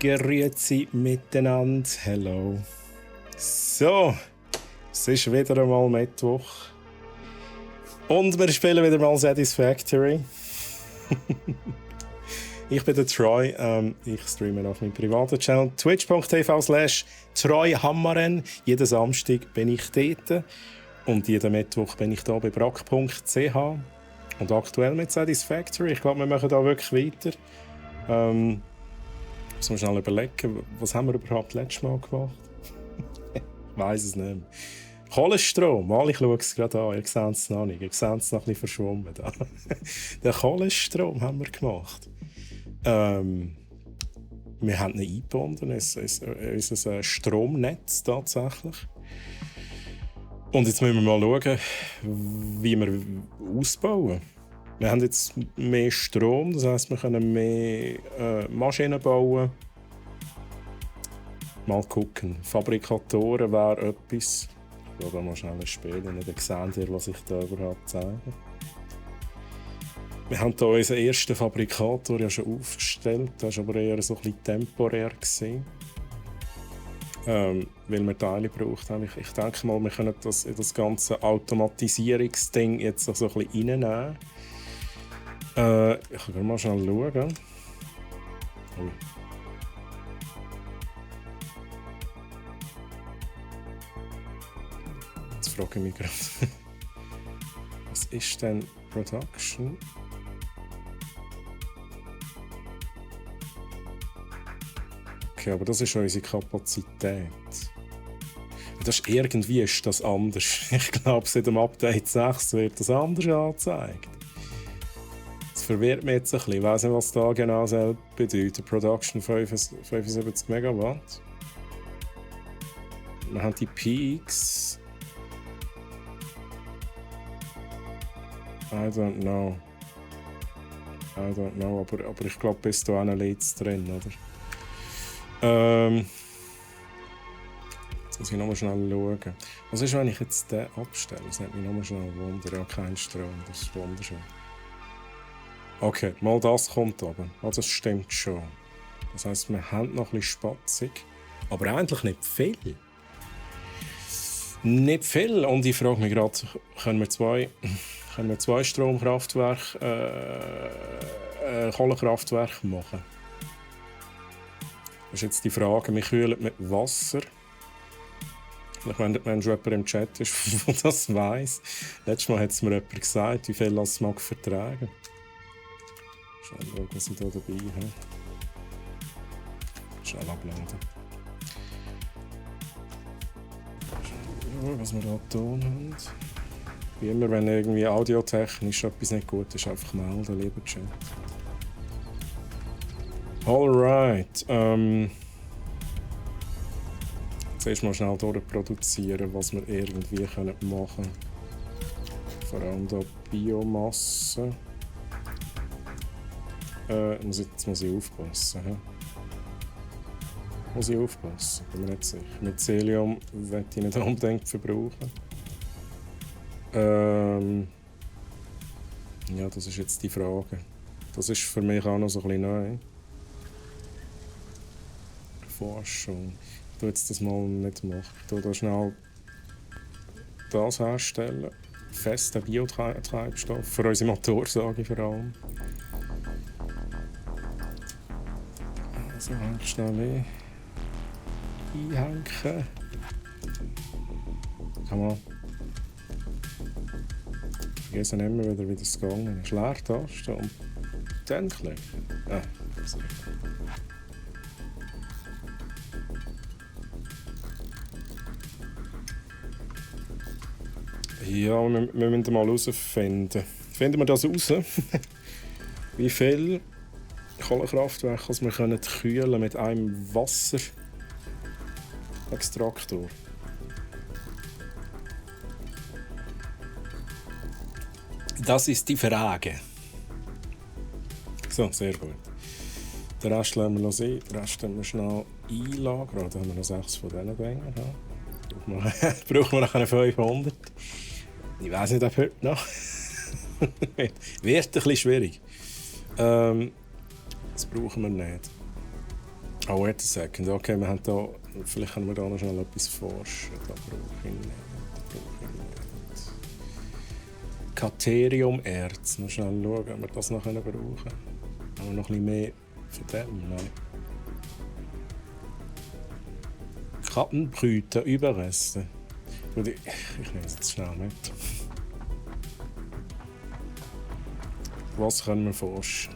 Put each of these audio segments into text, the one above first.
Grüezi miteinander. Hello. So, es ist wieder einmal Mittwoch. Und wir spielen wieder mal Satisfactory. Ich bin der Troy. Ich streame auf meinem privaten Channel twitch.tv/TroyHammaren. Jeden Samstag bin ich dort. Und jeden Mittwoch bin ich hier bei brack.ch. Und aktuell mit Satisfactory. Ich glaube, wir machen da wirklich weiter. Muss man schnell überlegen, was haben wir überhaupt letztes Mal gemacht? Ich weiss es nicht mehr. Kohlestrom, ich schaue es gerade an, ihr seht es noch nicht. Ihr seht es noch ein bisschen verschwommen. Den Kohlestrom haben wir gemacht. Wir haben ihn eingebunden, unser Stromnetz tatsächlich. Und jetzt müssen wir mal schauen, wie wir ausbauen. Wir haben jetzt mehr Strom, das heisst, wir können mehr Maschinen bauen. Mal gucken. Fabrikatoren wäre etwas. Ich will da mal schnell spielen, dann seht ihr, was ich da überhaupt zeige. Wir haben hier unseren ersten Fabrikator ja schon aufgestellt. Das war aber eher so ein bisschen temporär. Weil wir Teile gebraucht haben. Ich denke mal, wir können das in das ganze Automatisierungsding jetzt so ein bisschen reinnehmen. Ich kann mal schnell schauen. Ui. Jetzt frage ich mich gerade. Was ist denn Production? Okay, aber das ist unsere Kapazität. Irgendwie ist das anders. Ich glaube, seit dem Update 6 wird das anders angezeigt. Das verwirrt mich jetzt ein bisschen. Ich weiss nicht, was da genau bedeutet. Production 75 Megawatt. Wir haben die Peaks. I don't know, aber ich glaube, bis dahin liegt es drin, oder? Jetzt muss ich nochmal schnell schauen. Was ist, wenn ich jetzt den abstelle? Das nimmt mich nochmal schnell Wunder. Ja, kein Strom, das ist wunderschön. Okay, mal das kommt oben. Also das stimmt schon. Das heisst, wir haben noch ein bisschen spatzig, aber eigentlich nicht viel. Nicht viel. Und ich frage mich gerade, können wir zwei Stromkraftwerke, Kohlekraftwerke machen? Das ist jetzt die Frage, wir kühlen mit Wasser. Vielleicht, wenn schon jemand im Chat ist, der das weiss. Letztes Mal hat es mir jemand gesagt, wie viel es mag vertragen. Schauen, was ich hier dabei habe. Schnell abblenden. Schauen, was wir hier Ton haben. Wie immer, wenn irgendwie audiotechnisch etwas nicht gut ist, einfach melden, lieber Chat. Alright. Zuerst mal schnell durchproduzieren, was wir irgendwie machen können. Vor allem hier Biomasse. Jetzt muss ich aufpassen. He? Muss ich aufpassen? Bin mir nicht sicher. Mycelium möchte ich nicht unbedingt verbrauchen. Ja, das ist jetzt die Frage. Das ist für mich auch noch so ein bisschen neu. Forschung. Ich tue jetzt das mal nicht machen. Ich tue da schnell das herstellen. Festen Biotreibstoff. Für unsere Motor, sage ich vor allem. Also schnell einhängen. Kann man. Ich vergesse immer wieder, wie das gegangen ist. Leertaste und dann klicken. Ja, wir müssen mal herausfinden. Finden wir das raus? Wie viel Kohlekraftwerke wir können kühlen mit einem Wasserextraktor? Das ist die Frage. So, sehr gut. Den Rest lassen wir noch sein. Den Rest können wir schnell einlagern. Da haben wir noch 6 von diesen Dingen. Brauchen wir nachher 500. Ich weiss nicht, ob heute noch. Wird ein bisschen schwierig. Das brauchen wir nicht. Oh, wait a second. Okay, wir haben da... Vielleicht können wir da noch schnell etwas forschen. Da brauche ich nicht. Kateriumerz. Noch schnell schauen, ob wir das noch brauchen können. Haben wir noch ein bisschen mehr von dem? Nein. Kattenbrüte, Überreste. Ich nehme es jetzt schnell mit. Was können wir forschen?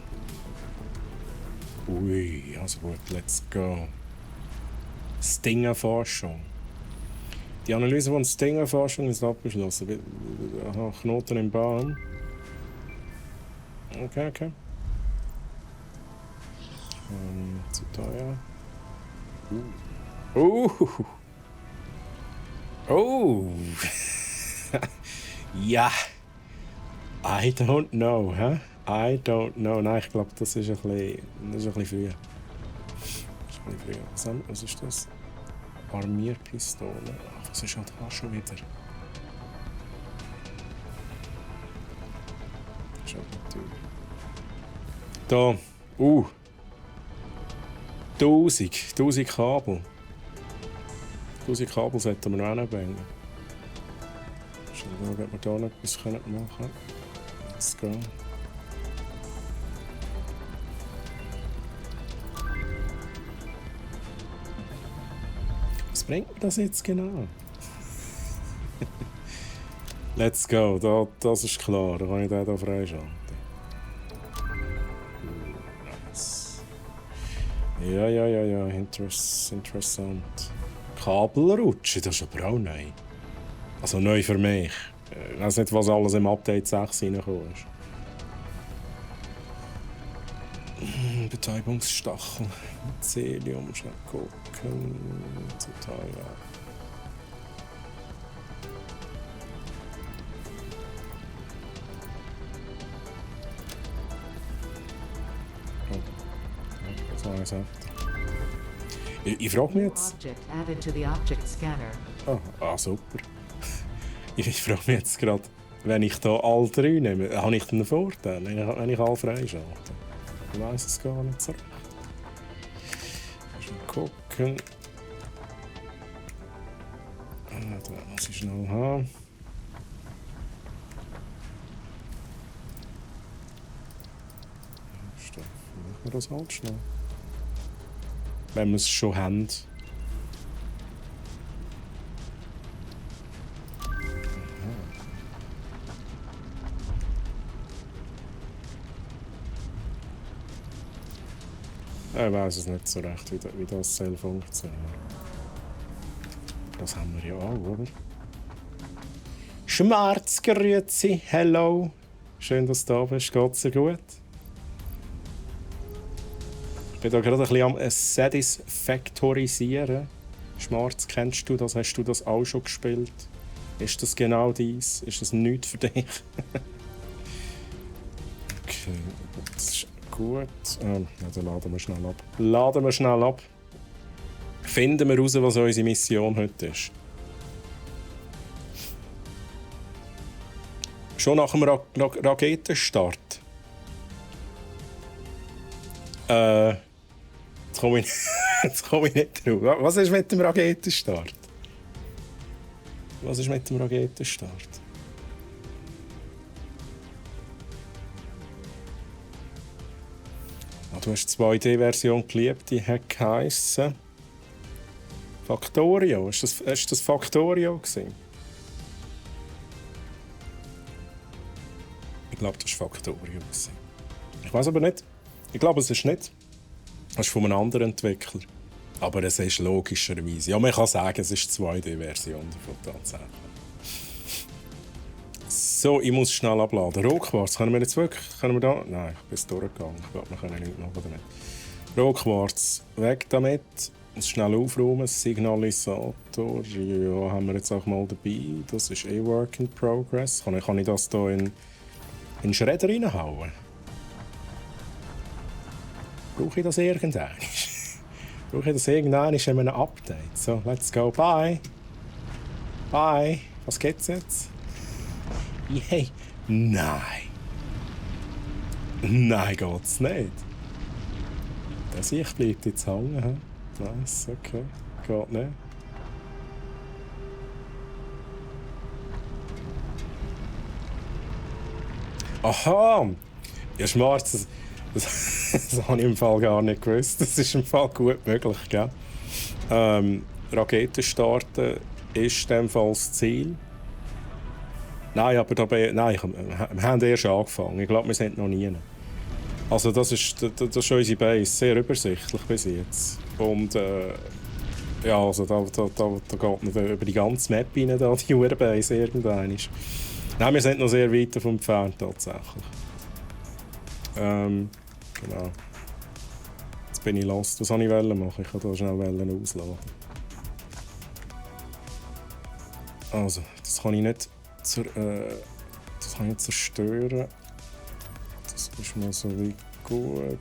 Ui, also gut, let's go. Stinger-Forschung. Die Analyse von Stinger-Forschung ist abgeschlossen. Aha, Knoten im Baum. Okay. Zu teuer. Oh! Ja! I don't know, hä? I don't know. Nein, ich glaube, das ist ein bisschen früh. Was ist das? Armierpistole. Ach, was ist halt da schon wieder? Schon da. 1000 Kabel. 1000 Kabel sollten wir noch hinbringen. Schauen wir, ob wir da noch etwas machen können. Let's go. Was bringt mir das jetzt genau? Let's go, das ist klar, da kann ich den hier freischalten. Nice. Ja, interessant. Kabelrutsche, das ist aber auch neu. Also neu für mich. Ich weiß nicht, was alles im Update 6 reingekommen ist. Betäubungsstachel. Mycelium, schnell gucken. Total, ja. Was war das? Ich frage mich jetzt. Super. Ich frage mich jetzt gerade, wenn ich hier alle 3 nehme, habe ich einen Vorteil, wenn ich alle freischalte? Ich weiss es gar nicht so recht. Mal gucken. Da muss ich schnell haben. Machen wir das halt schnell. Wenn wir es schon haben. Ich weiss es nicht so recht, wie das soll funktionieren. Das haben wir ja auch, oder? Schmerzgrüezi, hello. Schön, dass du da bist. Geht's dir gut? Ich bin da gerade ein bisschen am Satisfaktorisieren. Schmerz, kennst du das? Hast du das auch schon gespielt? Ist das genau dies? Ist das nichts für dich? Okay, das ist gut. Ja, dann laden wir schnell ab. Finden wir heraus, was unsere Mission heute ist. Schon nach dem Raketenstart. Jetzt komme ich nicht drauf. Was ist mit dem Raketenstart? Du hast die 2D-Version geliebt, die hat geheissen Factorio. Ist das Factorio gewesen? Ich glaube, das war Factorio gewesen. Ich weiß aber nicht. Ich glaube, es ist nicht. Das ist von einem anderen Entwickler. Aber es ist logischerweise. Ja, man kann sagen, es ist die 2D-Version davon tatsächlich. So, ich muss schnell abladen. Rohquarz, können wir jetzt wirklich? Können wir da? Nein, ich bin es durchgegangen. Ich glaube, wir können nichts machen oder nicht. Rohquarz, weg damit. Muss schnell aufräumen. Signalisator, ja, haben wir jetzt auch mal dabei. Das ist Work in Progress. Kann ich das hier in den Schredder reinhauen? Brauche ich das irgendwann? Brauche ich das irgendwann in einem Update? So, let's go. Bye. Bye. Was geht's jetzt? Yay. Nein. Nein, geht's nicht. Ich bleibe jetzt hängen. He? Nice, okay. Geht nicht. Aha! Ja, Schmarz, das habe ich im Fall gar nicht gewusst. Das ist im Fall gut möglich, gell? Raketen starten ist in dem Fall das Ziel. Nein, aber nein, wir haben erst angefangen. Ich glaube, wir sind noch nie. Also das ist unsere Base, sehr übersichtlich bis jetzt. Und ja, also da geht man über die ganze Map rein, da, die Urbase irgendwann ist. Nein, wir sind noch sehr weit davon entfernt tatsächlich. Genau. Jetzt bin ich lost. Was wollte ich machen? Ich wollte da schnell ausladen. Also, das kann ich nicht zerstören. Das ist mir so wie gut.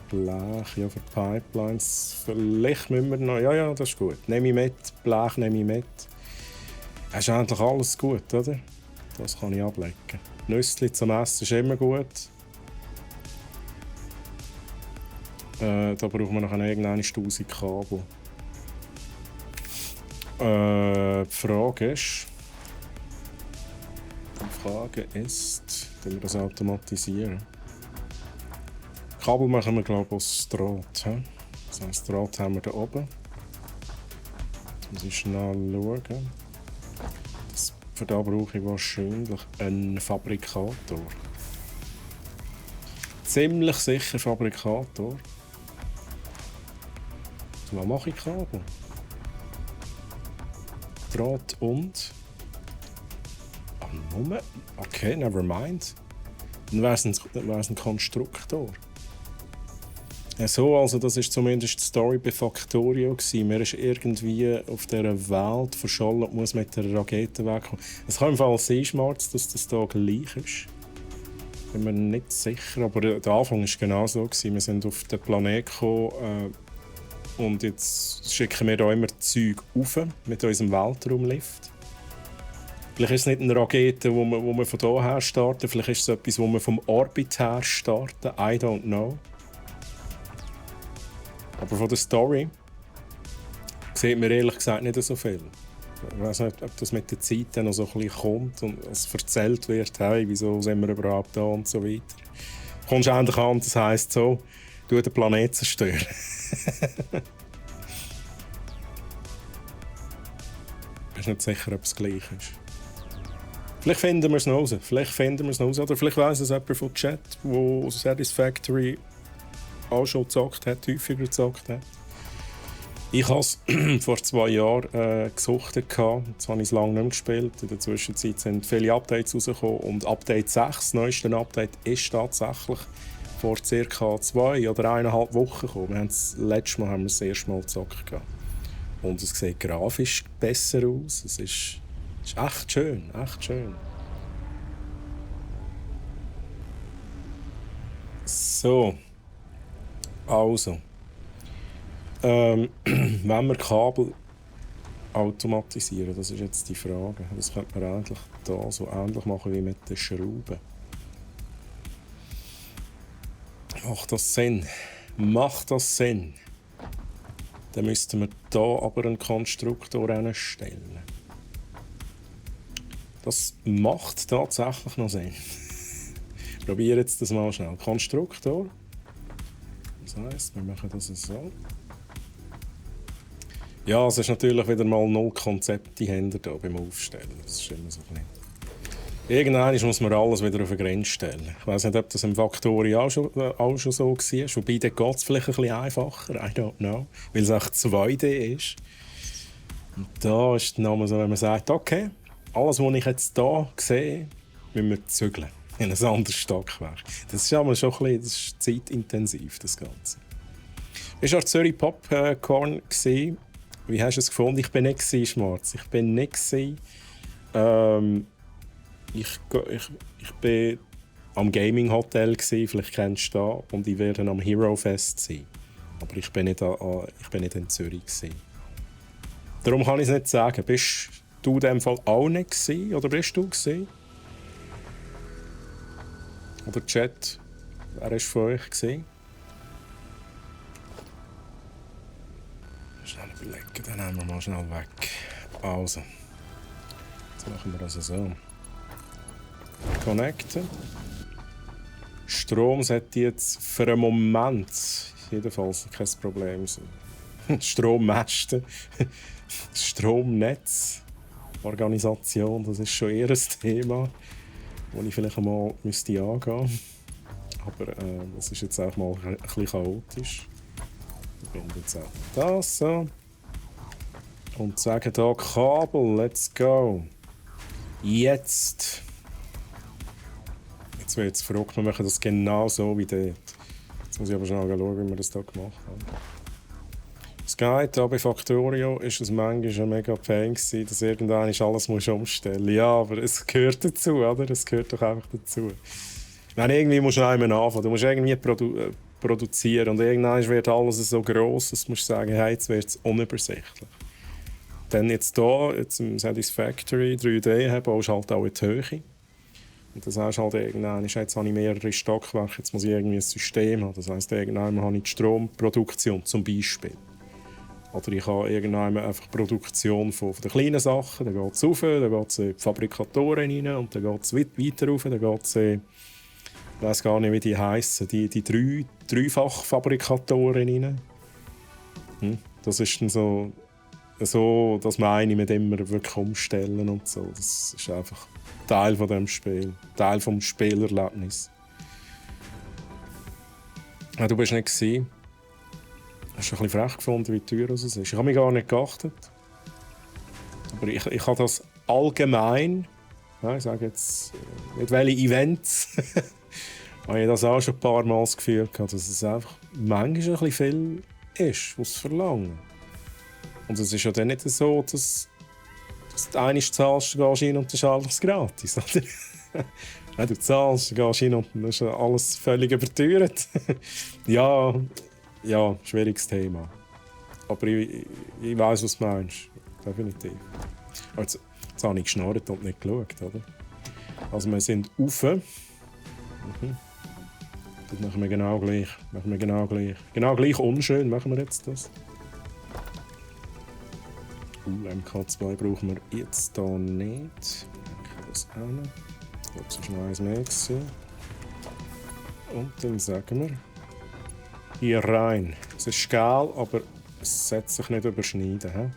Blech, ja, für Pipelines. Vielleicht müssen wir noch. Ja, das ist gut. Nehme ich mit. Blech nehme ich mit. Das ist eigentlich alles gut, oder? Das kann ich ablecken. Nüssli zum Essen ist immer gut. Da brauchen wir noch irgendeine 1000 Kabel. Die Frage ist, wenn wir das automatisieren. Kabel machen wir, glaube ich, aus Draht. Das heisst, Draht haben wir da oben. Jetzt muss ich schnell schauen. Für da brauche ich wahrscheinlich einen Fabrikator. Ziemlich sicher Fabrikator. Was mache ich Kabel? Draht und... Moment. Okay, never mind. Dann wäre es ein Konstruktor. So, also das ist zumindest die Story bei Factorio gewesen. Man ist irgendwie auf dieser Welt verschollen und muss mit der Rakete wegkommen. Es kann im Fall sein, Schmarz, dass das hier gleich ist. Bin mir nicht sicher, aber der Anfang war genau so gewesen. Wir sind auf den Planeten gekommen und jetzt schicken wir hier immer Zeug rauf mit unserem Weltraumlift. Vielleicht ist es nicht eine Rakete, wo wir von hier her starten, vielleicht ist es etwas, wo wir vom Orbit her starten. I don't know. Aber von der Story sieht man ehrlich gesagt nicht so viel. Ich weiß nicht, ob das mit der Zeit dann noch so ein bisschen kommt und es erzählt wird, hey, wieso sind wir überhaupt da und so weiter. Kommst du endlich an, das heisst so, du den Planeten zerstören. Ich bin nicht sicher, ob es gleich ist. Vielleicht finden wir es noch raus. Oder vielleicht weiss es jemand vom Chat, der Satisfactory auch schon gezockt hat, häufiger gezockt hat. Ich habe es vor 2 Jahren gesuchtet. Jetzt habe ich es lange nicht mehr gespielt. In der Zwischenzeit sind viele Updates rausgekommen. Und Update 6, das neueste Update, ist tatsächlich vor ca. 2 oder 1,5 Wochen gekommen. Letztes Mal haben wir das erste Mal gezockt. Und es sieht grafisch besser aus. Es ist echt schön, echt schön. So. Also. Wenn wir Kabel automatisieren, das ist jetzt die Frage. Das könnte man eigentlich da so ähnlich machen wie mit den Schrauben. Macht das Sinn? Macht das Sinn? Dann müssten wir hier aber einen Konstruktor hinstellen. Das macht tatsächlich noch Sinn. Ich probiere jetzt das mal schnell. Konstruktor. Das heisst, wir machen das so. Ja, es ist natürlich wieder mal 0 Konzepte hinter beim Aufstellen. Das ist immer so ein bisschen. Irgendwann muss man alles wieder auf eine Grenze stellen. Ich weiss nicht, ob das im Factory auch schon so war. Wobei, da geht es vielleicht ein bisschen einfacher. I don't know. Weil es auch 2D ist. Und da ist der Name so, wenn man sagt, okay, alles, was ich jetzt hier sehe, müssen wir zügeln. In ein anderes Stockwerk. Das ist aber schon ein bisschen, das ist zeitintensiv, das Ganze. Ist auch Zürich Popcorn gewesen. Wie hast du es gefunden? Ich bin nicht Schmarz. Ich bin nicht ich bin am Gaming Hotel gsi, vielleicht kennst du das, und ich werde am Hero Fest sein. Aber ich bin nicht in Zürich gsi. Darum kann ich es nicht sagen. Bist du in dem Fall auch nicht gsi, oder bist du gsi? Oder Chat, wer ist von euch gsi? Schnell überlegen, dann nehmen wir mal schnell weg. Also, jetzt machen wir das so. Connecten. Strom sollte jetzt für einen Moment jedenfalls kein Problem sein. Strommasten, Stromnetz, Organisation, das ist schon eher ein Thema, das ich vielleicht einmal müsste angehen. Aber das ist jetzt auch mal ein bisschen chaotisch. Ich verbinde jetzt auch das so. Und sagen hier Kabel, let's go. Jetzt. Jetzt wird es verrückt, wir machen das genau so wie dort. Jetzt muss ich aber schnell schauen, wie wir das hier gemacht haben. Es geht, aber bei Factorio ist es manchmal ein mega Pain gewesen, dass irgendwann alles umstellen muss. Ja, aber es gehört dazu, oder? Es gehört doch einfach dazu. Ich meine, irgendwie musst du einmal anfangen. Du musst irgendwie produzieren und irgendwann wird alles so gross, dass du musst sagen, hey, jetzt wird es unübersichtlich. Dann jetzt hier, jetzt im Satisfactory 3D, baust du halt auch in die Höhe. Und das heißt halt irgendwann, jetzt habe ich mehrere Stockwerke, jetzt muss ich irgendwie ein System haben. Das heisst, irgendwann habe ich die Stromproduktion zum Beispiel. Oder ich habe irgendwann einfach Produktion von den kleinen Sachen, dann geht es rauf, dann geht es in die Fabrikatoren rein und dann geht es weiter rauf, dann geht es ich weiß gar nicht, wie die heissen, die Dreifachfabrikatoren rein. Das ist dann so, das meine ich mit immer wirklich umstellen und so. Das ist einfach Teil von dem Spiel, Teil vom Spielerlebnis. Ja, du bist nicht gewesen. Hast du ein bisschen frech gefunden, wie teuer es ist. Ich habe mich gar nicht geachtet. Aber ich habe das allgemein, ja, ich sage jetzt nicht welche Events, habe ich das auch schon ein paar Mal das Gefühl gehabt, dass es einfach manchmal ein bisschen viel ist, was sie verlangen. Und es ist ja dann nicht so, dass du einmal zahlst, du gehst rein und das ist alles gratis. Oder? Ja, du zahlst, du gehst rein und dann ist alles völlig überteuert. Ja, schwieriges Thema. Aber ich weiss, was du meinst. Definitiv. Jetzt habe ich geschnarrt und nicht geschaut, oder? Also wir sind rauf. Das machen wir genau gleich. Genau gleich unschön machen wir jetzt das. MK2 brauchen wir jetzt hier nicht. Ich das auch. Ich glaube, es ist noch eins mehr gewesen. Und dann sagen wir hier rein. Es ist geil, aber es sollte sich nicht überschneiden. He?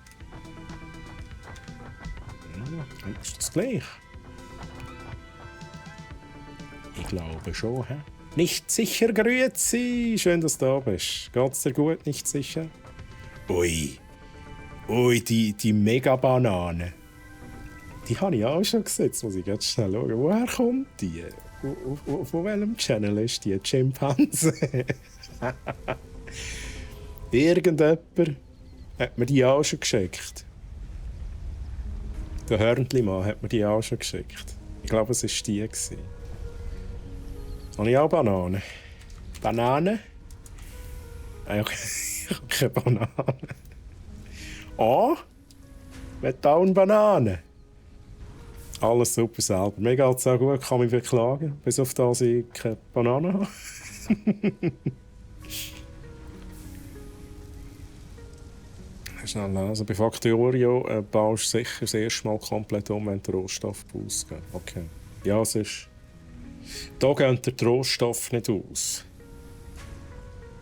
Ist das gleich? Ich glaube schon. He? Nicht sicher, grüezi. Schön, dass du da bist. Geht's dir gut? Nicht sicher? Ui, die Mega-Banane. Die habe ich auch schon gesehen. Jetzt muss ich ganz schnell schauen. Woher kommt die? Von welchem Channel ist die? Chimpanse? Irgendjemand hat mir die auch schon geschickt. Der Hörnli-Mann hat mir die auch schon geschickt. Ich glaube, es war die. Habe ich auch Bananen? Bananen? Ich habe keine Bananen. Ah? Mit auch eine Banane? Alles super selber. Mir geht es auch gut, kann mich beklagen. Bis auf das ich keine Banane habe. Schnell lesen. Bei Factorio baust du sicher das erste Mal komplett um, wenn der Rohstoff ausgeht. Okay. Ja, es ist... Da geht der Rohstoff nicht aus.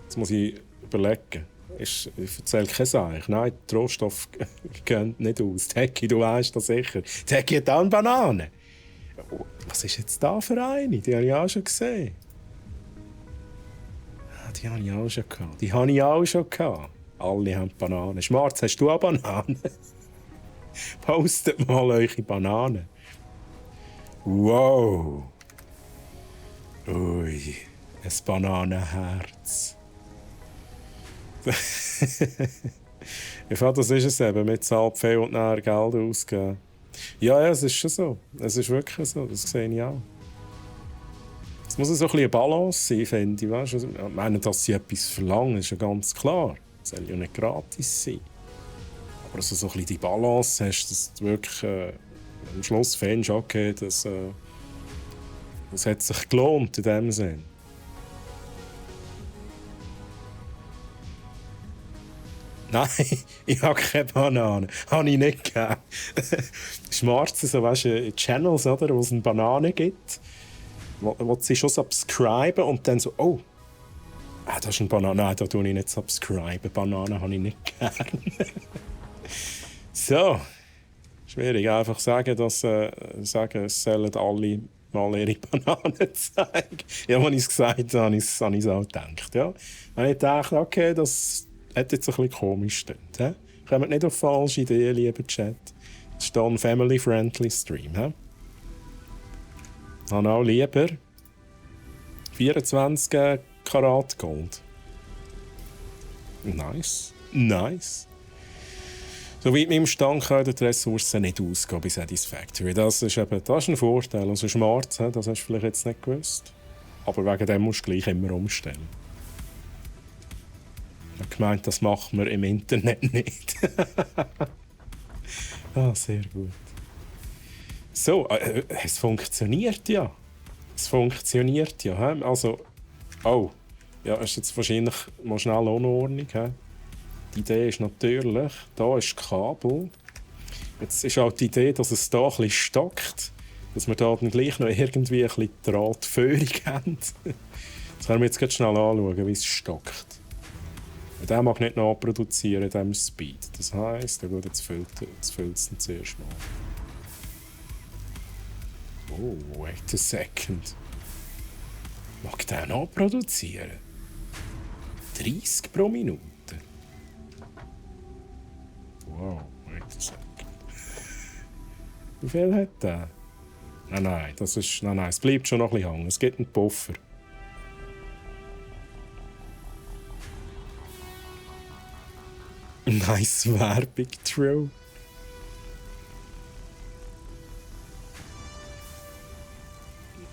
Jetzt muss ich überlegen. Ich erzähle keine Sache. Nein, der Rohstoff geht nicht aus. Teki, du weißt das sicher. Teki hat auch eine Banane. Was ist jetzt da für eine? Die habe ich auch schon gesehen. Die habe ich auch schon gehabt. Die habe ich auch schon gehabt. Alle haben Bananen. Schmarz, hast du auch Bananen? Postet mal eure Bananen. Wow. Ui, ein Bananenherz. Ich fand, das ist es eben, mit zahlt viel und nachher Geld ausgeben. Ja, es ist schon so. Es ist wirklich so, das sehe ich auch. Es muss so ein bisschen eine Balance sein, finde ich. Weißt? Ich meine, dass sie etwas verlangen, ist ja ganz klar. Es soll ja nicht gratis sein. Aber dass du so ein bisschen die Balance hast, dass du wirklich am Schluss findest, okay, das hat sich gelohnt in dem Sinn. Nein, ich habe keine Banane. Habe ich nicht gegeben. Schwarze, so weißt du, Channels, oder, wo es eine Banane gibt, wo sie schon subscriben und dann so, oh, das ist eine Banane. Nein, da tue ich nicht subscriben. Bananen habe ich nicht gern. So. Schwierig. Einfach sagen, es sollen alle mal ihre Bananen zeigen. Ja, als ich es gesagt habe, habe ich es auch gedacht. Ja. Und ich dachte, okay, das hat jetzt ein bisschen komisch gedacht. Kommt nicht auf falsche Ideen, lieber Chat. Das ist hier ein family-friendly Stream. He? Dann auch lieber 24 Karat Gold. Nice. Nice. So weit mit dem Stand können die Ressourcen nicht ausgehen bei Satisfactory. Das ist ein Vorteil. Also Schwarz, das hast du vielleicht jetzt nicht gewusst. Aber wegen dem musst du gleich immer umstellen. Ich habe gemeint, das macht man im Internet nicht. Sehr gut. So, es funktioniert ja. Es funktioniert ja. He? Also, ja, ist jetzt wahrscheinlich mal schnell ohne Ordnung. He? Die Idee ist natürlich, da ist das Kabel. Jetzt ist auch die Idee, dass es hier ein bisschen stockt. Dass wir da dann gleich noch irgendwie ein bisschen Drahtführung haben. Das können wir jetzt ganz schnell anschauen, wie es stockt. Der mag nicht nachproduzieren, dem Speed. Das heisst, jetzt füllt es dann zuerst mal. Oh, wait a second. Mag der nachproduzieren? 30 pro Minute? Wow, wait a second. Wie viel hat der? Nein, es bleibt schon noch ein bisschen hängen. Es gibt einen Puffer. Nice Werbung, True.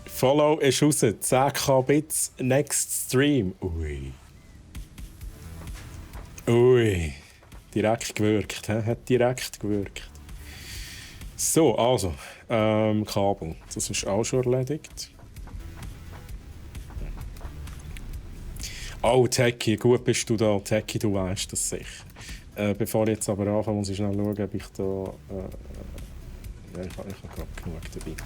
Follow ist raus. 10k Bits, next Stream. Ui. Direkt gewirkt, hat direkt gewirkt. So, also, Kabel. Das ist auch schon erledigt. Oh, Techie, gut bist du da. Techie, du weißt das sicher. Bevor ich jetzt aber anfange, muss ich schnell schauen, ob ich da... ich habe gerade genug dabei.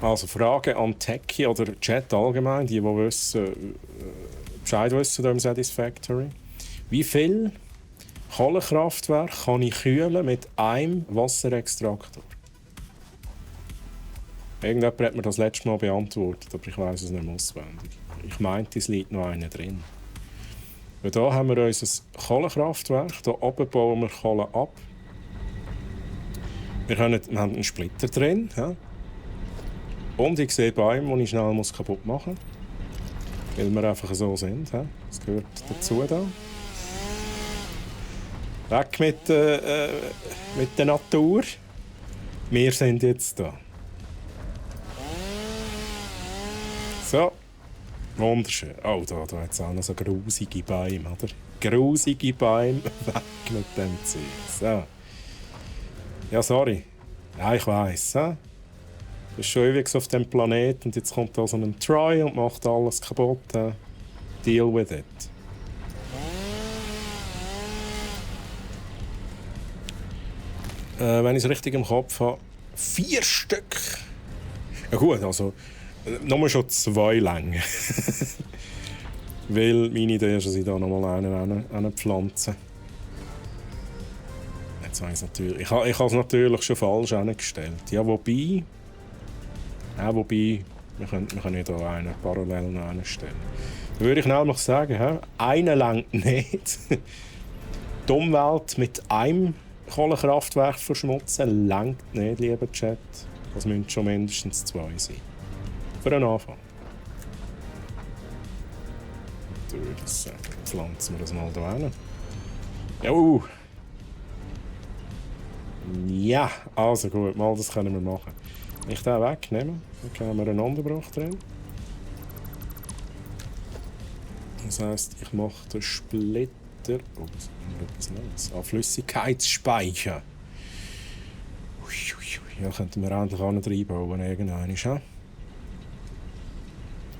Also, Frage an Techie oder Chat allgemein, die wissen, Bescheid wissen hier im Satisfactory. Wie viel Kohlekraftwerk kann ich kühlen mit einem Wasserextraktor? Irgendjemand hat mir das letzte Mal beantwortet, aber ich weiss es nicht mehr auswendig. Ich meinte, es liegt noch einer drin. Weil hier haben wir unser Kohlekraftwerk. Hier oben bauen wir Kohle ab. Wir haben einen Splitter drin. Ja. Und ich sehe Bäume, die ich schnell kaputt machen muss. Weil wir einfach so sind. Ja. Das gehört dazu. Da. Weg mit der Natur. Wir sind jetzt da. So. Wunderschön. Oh, da hat es auch noch so grusige Bäume, oder? Grusige Bäume, weg mit dem Zeug. So. Ja, sorry. Ja, ich weiss. Das ist schon ewig auf dem Planeten und jetzt kommt da so ein Troy und macht alles kaputt. Deal with it. Wenn ich es richtig im Kopf habe, 4 Stück. Ja gut, also nur schon 2 Längen. Weil meine Idee ist, dass ich da nochmal einen pflanze. Jetzt weiss ich natürlich. Ich habe es natürlich schon falsch hingestellt. Ja, wobei, wir können ja da einen parallel noch stellen. Dann würde ich nämlich sagen, eine längt nicht. Die Umwelt mit einem Kohlekraftwerk verschmutzen längt nicht, lieber Chat. Das müssen schon mindestens 2 sein. Für einen Anfang. Dann würde ich sagen, pflanzen wir das mal hier hin. Ja, also gut, mal das können wir machen. Wenn ich den wegnehme, dann haben wir einen Unterbruch drin. Das heisst, ich mache den Splitter. Oh, das ist etwas Neues. Flüssigkeitsspeicher. Ja, könnten wir endlich auch noch reinbauen, irgendwann.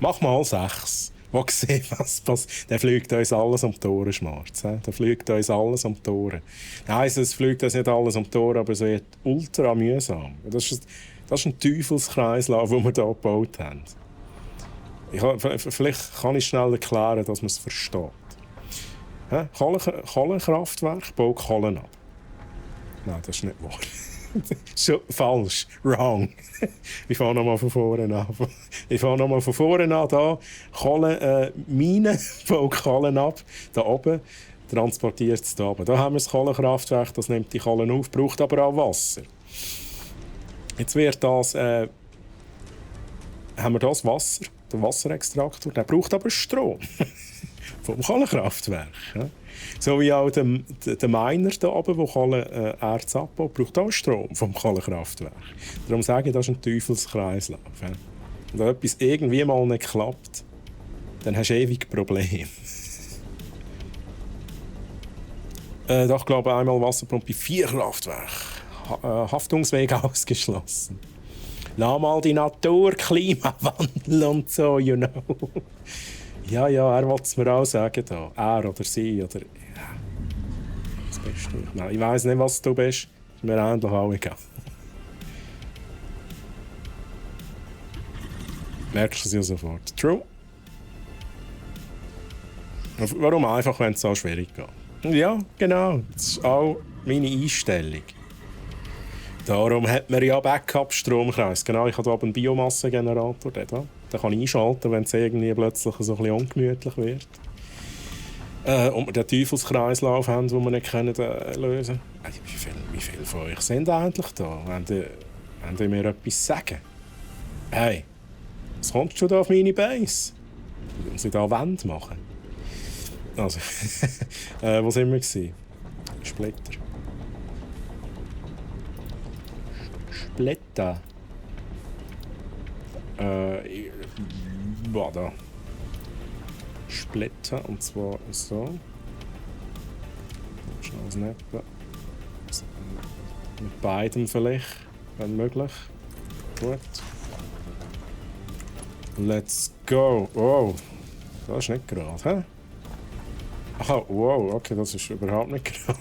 Mach mal 6. der sieht, was passiert. Der fliegt uns alles um die Ohren, Schmarz. Der fliegt uns alles um die Ohren. Nein, es fliegt uns nicht alles um die Ohren, aber es wird ultra mühsam. Das ist ein Teufelskreislauf, den wir hier gebaut haben. Vielleicht kann ich schnell erklären, dass man es versteht. Kohlekraftwerk baut Kohlen ab. Nein, das ist nicht wahr. Schon falsch. Wrong. Ich fange nochmal von vorne an. Mine baut Kohlen ab. Da oben transportiert es da oben. Da haben wir das Kohlekraftwerk, das nimmt die Kohlen auf, braucht aber auch Wasser. Jetzt wird das, haben wir das Wasser, den Wasserextraktor, der braucht aber Strom. Vom Kohlekraftwerk. Ja. So wie auch der Miner hier oben, der Kohlenerz abbaut, braucht auch Strom vom Kohlekraftwerk. Darum sage ich, das ist ein Teufelskreislauf. Ja. Und wenn etwas irgendwie mal nicht klappt, dann hast du ewig Probleme. Ich glaube einmal Wasserpumpe 4 Kraftwerke. Haftungsweg ausgeschlossen. Lass mal die Natur Klimawandel und so, you know. Ja, er wollte es mir auch sagen. Da. Er oder sie. Oder, ja. Was bist du? Nein, ich weiss nicht, was du bist. Ist mir eigentlich auch egal. Merkst du es ja sofort. True. Warum einfach, wenn es so schwierig geht? Ja, genau. Das ist auch meine Einstellung. Darum hat man ja Backup-Stromkreis. Genau, ich habe hier einen Biomassengenerator. Den kann ich einschalten, wenn es irgendwie plötzlich so ein bisschen ungemütlich wird. Und wir den Teufelskreislauf haben, den wir nicht lösen können. Wie viele von euch sind eigentlich da? Wollt ihr mir etwas sagen? Hey, was kommst du da auf meine Base? Muss ich da Wände machen? Also, wo sind wir gewesen? Splitter. Splitter. Da. Splitter, und zwar so. Schnell snappen. Mit beidem vielleicht, wenn möglich. Gut. Let's go. Wow, das ist nicht gerade, hä? Aha, wow, okay, das ist überhaupt nicht gerade.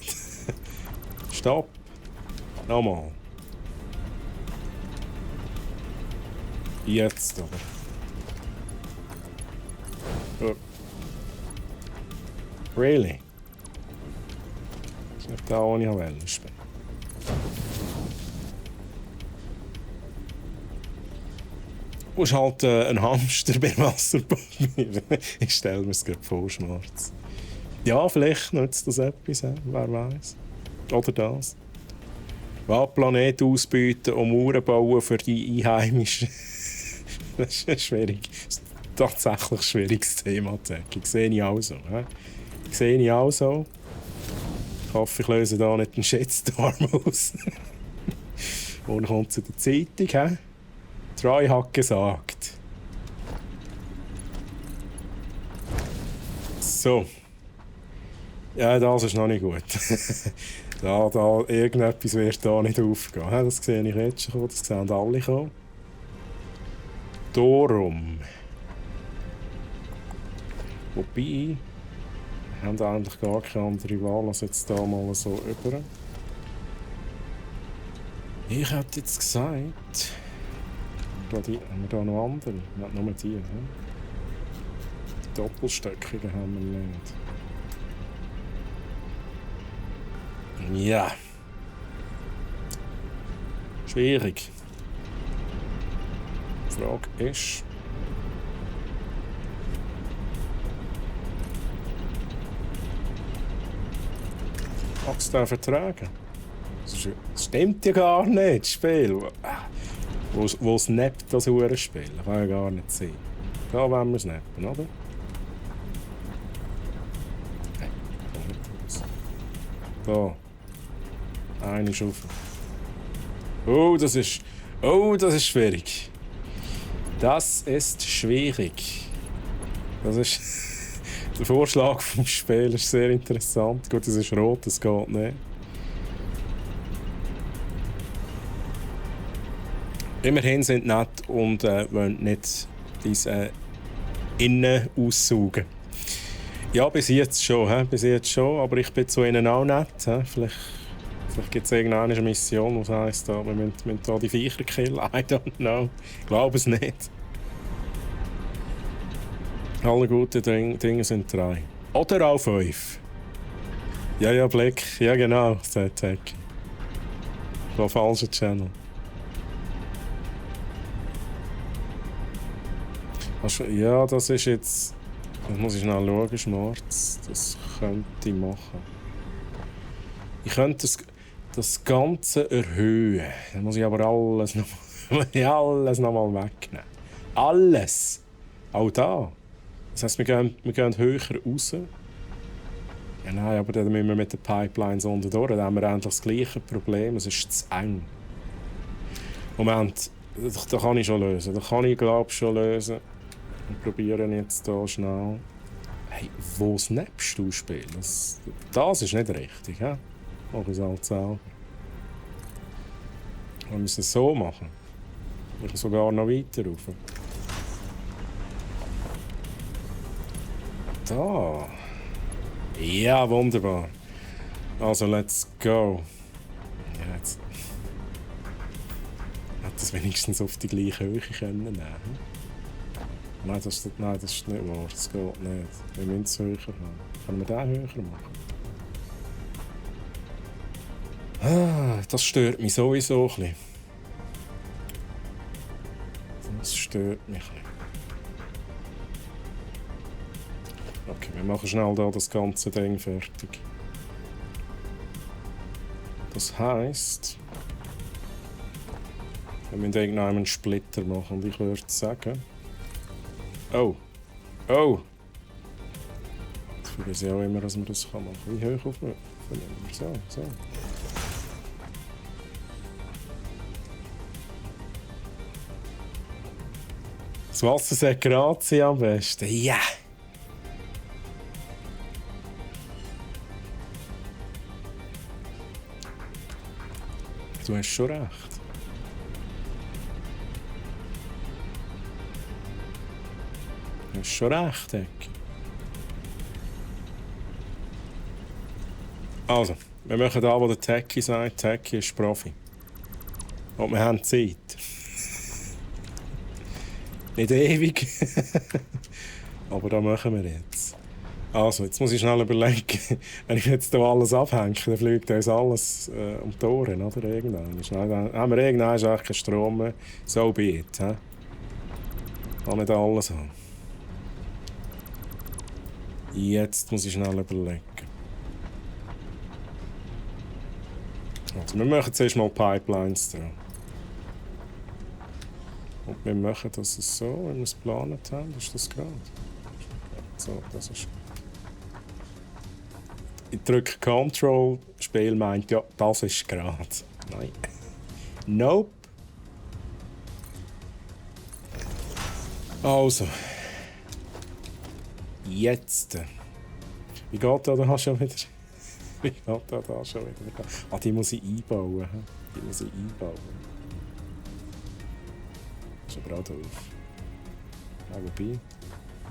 Stopp. Nochmal. Jetzt aber. Oh. Really? Ich hätte auch nicht Wellen spielen. Du bist halt ein Hamster bei Wasserpumpe. Ich stelle mir es gerade vor, Schmerz. Ja, vielleicht nützt das etwas, wer weiß. Oder das. Planeten ausbieten und Mauern bauen für die Einheimischen. Das ist schwierig. Das ist tatsächlich ein schwieriges Thema. Ich sehe ich auch so. Ich hoffe, ich löse da nicht einen Shitstorm aus. Und dann kommt zu der Zeitung. Troy hat gesagt. So. Ja, das ist noch nicht gut. da irgendetwas wird da nicht aufgehen. Das sehe ich jetzt schon, das sehen alle schon. Darum. Wobei, wir haben eigentlich gar keine andere Wahl, als jetzt da mal so über. Ich hätte jetzt gesagt, haben wir da noch andere? Nicht nur die. Die Doppelstöckigen haben wir nicht. Ja. Schwierig. Die Frage ist, magst du den vertragen? Das stimmt ja gar nicht, das Spiel. Wo snappt das Uhrenspiel? Kann ja gar nicht sein. Da wollen wir snappen, oder? Da. Eine Schaufel. Oh, das ist schwierig. Das ist schwierig. Das ist... Der Vorschlag vom Spiel ist sehr interessant. Gut, es ist rot, das geht nicht. Immerhin sind nett und wollen nicht diese innen aussaugen. Ja, bis jetzt schon, aber ich bin zu ihnen auch nett. He? Vielleicht gibt es irgendeine Mission, die heisst, wir müssen da die Viecher killen. I don't know. Ich glaube es nicht. Alle guten Dinge sind 3. Oder auch 5. Ja, Blick. Ja, genau, sagt Tech. Das war falscher Channel. Ja, das ist jetzt... Das muss ich schnell schauen, Schmarz. Das könnte ich machen. Ich könnte das Ganze erhöhen. Dann muss ich aber alles nochmal wegnehmen. Alles! Auch da. Das heisst, wir gehen höher raus. Ja, nein, aber dann müssen wir mit den Pipelines unten durch. Dann haben wir endlich das gleiche Problem. Es ist zu eng. Moment, das kann ich schon lösen. Das kann ich, glaube ich, schon lösen. Wir probieren jetzt hier schnell. Hey, wo snappst du Spiel? Das ist nicht richtig, hä? Mach ich es halt selber. Wir müssen es so machen. Wir können sogar noch weiter rauf. Da. Ja, wunderbar. Also, let's go. Ja, jetzt. Hätte das wenigstens auf die gleiche Höhe können nehmen. Nein, das ist nicht wahr. Das geht nicht. Wir müssen es höher haben. Können wir den höher machen? Das stört mich sowieso ein bisschen. Das stört mich ein bisschen. Okay, wir machen schnell da das ganze Ding fertig. Das heisst, wir müssen irgendeinen Splitter machen. Und ich würde sagen... Oh! Jetzt vergesse ich auch immer, dass man das machen kann. Wie hoch auf mir? So. Das Wasser sagt grazie am besten. Ja! Yeah. Du hast schon recht. Du hast schon recht, Ecki. Also, wir machen da, wo der Techie sagt. Techie ist Profi. Und wir haben Zeit. Nicht ewig. Aber da machen wir jetzt. Also, jetzt muss ich schnell überlegen. Wenn ich jetzt hier alles abhänge, dann fliegt uns alles um die Ohren, oder? Irgendwann. Haben wir irgendwann eigentlich keinen Strom mehr. So be it, hä? Kann nicht alles haben. Jetzt muss ich schnell überlegen. Also, wir machen zuerst mal Pipelines dran. Und wir machen das so, wie wir es geplant haben. Ist das gerade? So, das ist. Ich drücke Control, das Spiel meint, ja, das ist gerade. Nein. Nope. Also. Jetzt. Wie geht da schon wieder? Wie geht da schon wieder? Ah, die muss ich einbauen. Die muss ich einbauen. Das ist aber auch doof. Ja, wobei,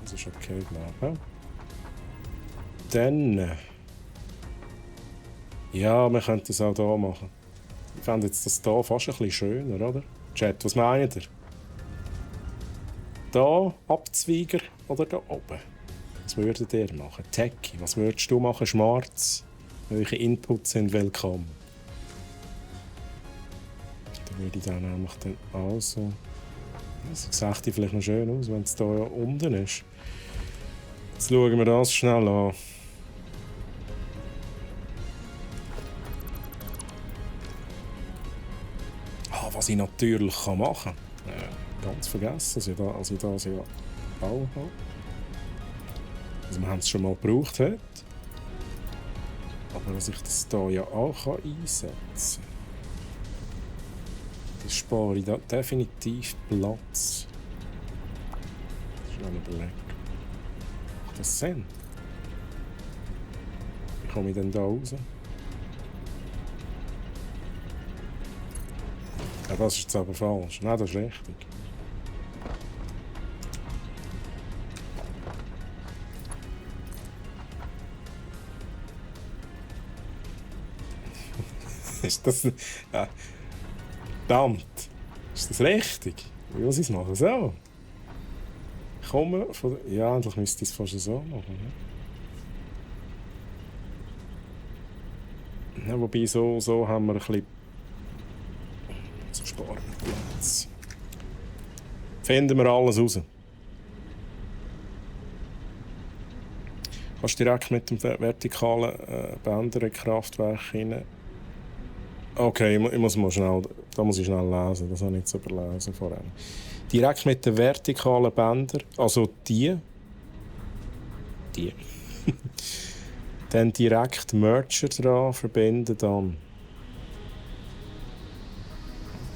das ist okay, glaube ich. Dann... Ja, wir könnten es auch hier machen. Ich fände jetzt das hier fast ein bisschen schöner, oder? Chat, was meint ihr? Hier Abzweiger oder da oben? Was würdet ihr machen? Techie, was würdest du machen? Schmarz? Welche Inputs sind willkommen? Dann würde ich dann nämlich dann auch so... Das sieht vielleicht noch schön aus, wenn es hier unten ist. Jetzt schauen wir das schnell an. Was ich natürlich machen kann. Ganz vergessen, als ich das ja auch habe. Also wir haben es schon mal gebraucht heute. Aber dass ich das hier ja auch einsetzen kann. Das spare ich da definitiv Platz. Schnell überlegen. Macht das Sinn? Wie komme ich denn da raus? Ja, das ist jetzt aber falsch. Nein, das ist richtig. Ist das... verdammt. Ist das richtig? Wie muss ich es machen? So. Ich komme von... Ja, eigentlich müsste ich es fast so machen. Ne? Ja, wobei, so haben wir ein bisschen... So sparen wir Platz. Finden wir alles raus. Kannst direkt mit dem vertikalen Bänder in Kraftwerk rein. Okay, ich muss mal schnell, da muss ich schnell lesen, das habe ich jetzt überlesen vorhin. Direkt mit den vertikalen Bändern, also die. Dann direkt Merger dran verbinden dann.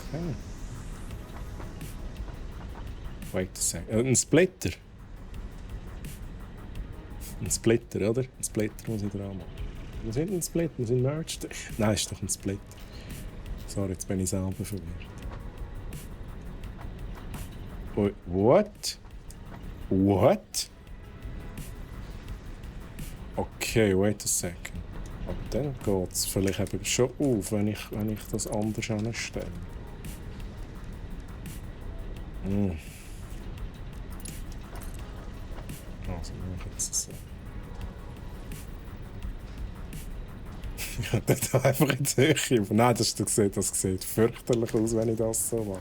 Okay. Wait a second. Ein Splitter. Ein Splitter, oder? Ein Splitter muss ich dran machen. Was sind ein Splitter? Was sind Merge? Nein, ist doch ein Splitter. Sorry, jetzt bin ich selber verwirrt. What? What? Okay, wait a second. Aber dann geht es vielleicht eben schon auf, wenn ich das anders anstelle. Also, wir machen es so. Ich könnte da einfach in die Höhe. Nein, das sieht fürchterlich aus, wenn ich das so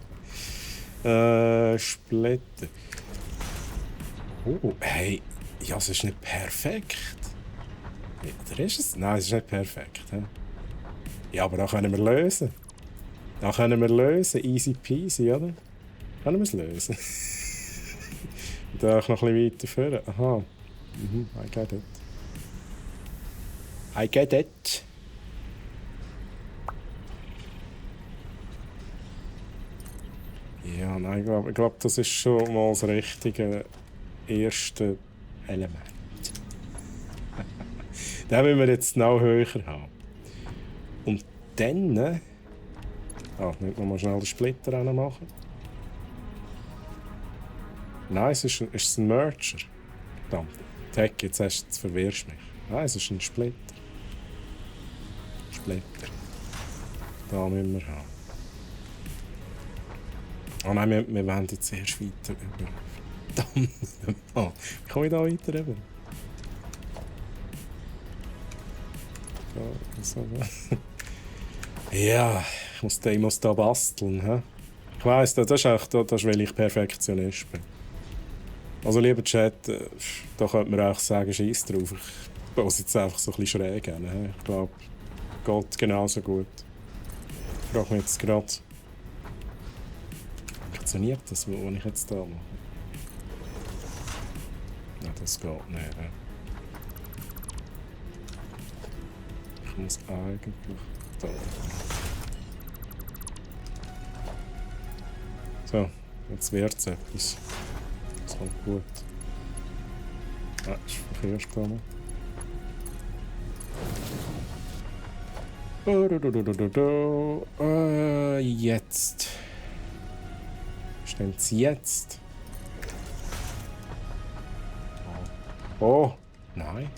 mache. Splitter. Oh, hey. Ja, es ist nicht perfekt. Oder ist es? Nein, es ist nicht perfekt. He? Ja, aber da können wir lösen. Easy peasy, oder? Können wir es lösen? Da auch noch ein bisschen weiter führen. Aha. I get it. I get it. Ja, nein, ich glaube, das ist schon mal das richtige erste Element. Den müssen wir jetzt noch höher haben. Und dann... müssen wir mal schnell den Splitter machen. Nein, es ist ein Merger. Verdammt. Tech, jetzt verwirrst du mich. Nein, es ist ein Splitter. Da müssen wir haben. Oh nein, wir wollen jetzt erst weiter über. Verdammt. Oh, wie komme ich da weiter über? Ja, ich muss da basteln. He? Ich weiss, das ist weil ich Perfektionist bin. Also lieber Chat, da könnte man auch sagen, scheiß drauf. Ich baue es jetzt einfach so ein bisschen schräg an. He? Ich glaube, geht genauso gut. Ich frage mich jetzt gerade, funktioniert das, was ich jetzt da mache? Nein, das geht nicht. He? Ich muss eigentlich da. So, jetzt wird es etwas. Das kommt gut. Ah, ist verkehrt da noch. Jetzt. Steht's jetzt? Oh, nein.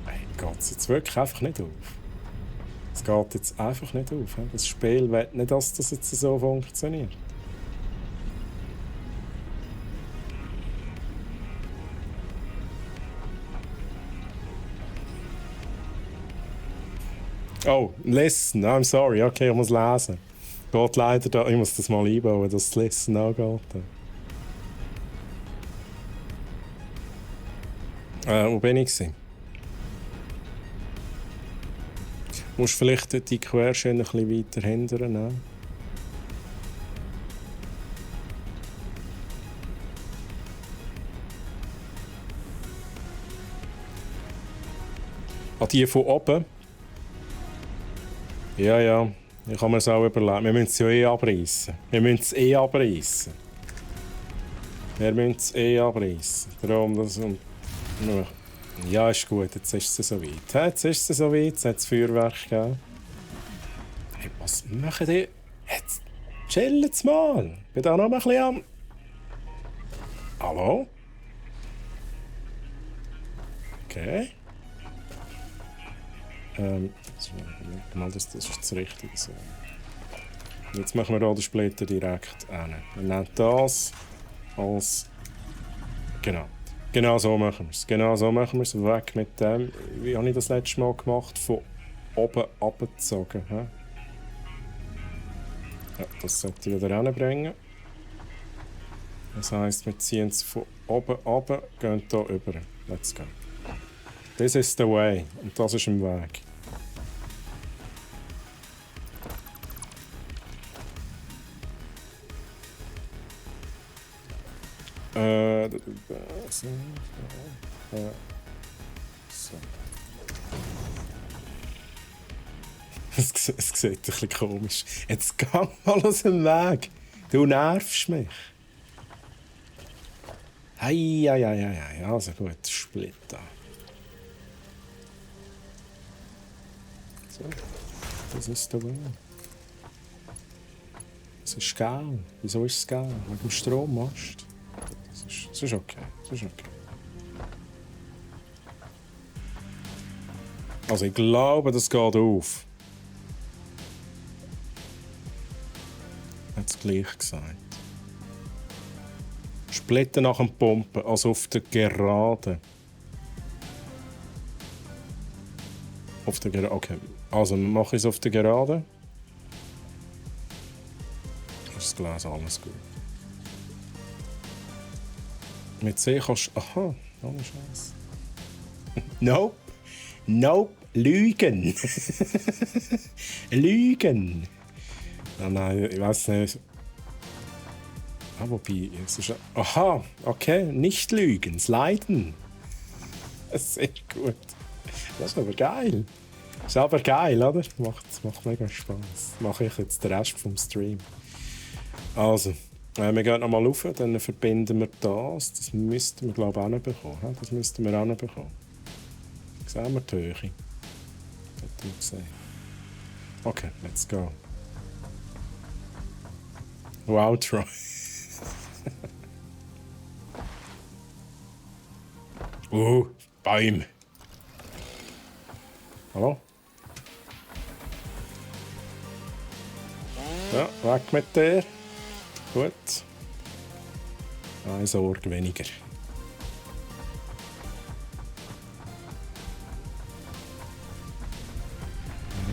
Hey, geht's jetzt wirklich einfach nicht auf? Es geht jetzt einfach nicht auf. Das Spiel will nicht, dass das jetzt so funktioniert. Oh, listen, I'm sorry. Okay, ich muss lesen. Geht leider da. Ich muss das mal einbauen, dass das Listen auch geht. Wo bin ich gewesen? Du musst vielleicht die Querschiene ein bisschen weiter hindern. Ne? Die von oben? Ja. Ich kann mir das auch überlegen. Wir müssen es ja abreißen. Darum, ja, ist gut. Jetzt ist es so weit. Jetzt hat es Feuerwerk gegeben. Hey, was machen die? Jetzt chillen's mal. Ich bin da noch mal ein bisschen am... Hallo? Okay. Mal, das ist das Richtige. So. Jetzt machen wir hier den Splitter direkt hin. Wir nehmen das als... Genau. Genau so machen wir es. Genau so machen wir es. Weg mit dem. Wie habe ich das letzte Mal gemacht? Von oben abgezogen. Ja, das sollte ich wieder hinbringen. Das heisst, wir ziehen es von oben ab, gehen hier rüber. Let's go. This is the way. Und das ist im Weg. So. Es sieht ein bisschen komisch. Jetzt geh mal aus dem Weg. Du nervst mich. Hei. Also gut, Splitter. So, das ist der Weg. Es ist geil. Wieso ist es geil? Wegen dem Strommast. Das ist okay. Also ich glaube, das geht auf. Hat es gleich gesagt. Splitter nach dem Pumpen, also auf der Gerade. Okay. Also mache ich es auf der Gerade. Ist das Glas alles gut. Mit C kannst du... Aha, ohne Scheiß. Nope. Lügen. Lügen. Nein, ich weiß nicht. Wobei, es ist... Aha, okay, nicht lügen, sliden. Sehr gut. Das ist aber geil. Das ist aber geil, oder? Macht mega Spaß. Mache ich jetzt den Rest vom Stream. Also, wir gehen nochmal rauf, dann verbinden wir das. Das müssten wir, glaube ich, auch bekommen. Das müssten wir auch bekommen. Sehen wir die Höhe? Hätten wir gesehen. Okay, let's go. Wow, Troy. Bäume. Hallo? Ja, weg mit dir. Gut. Eine Sorge weniger.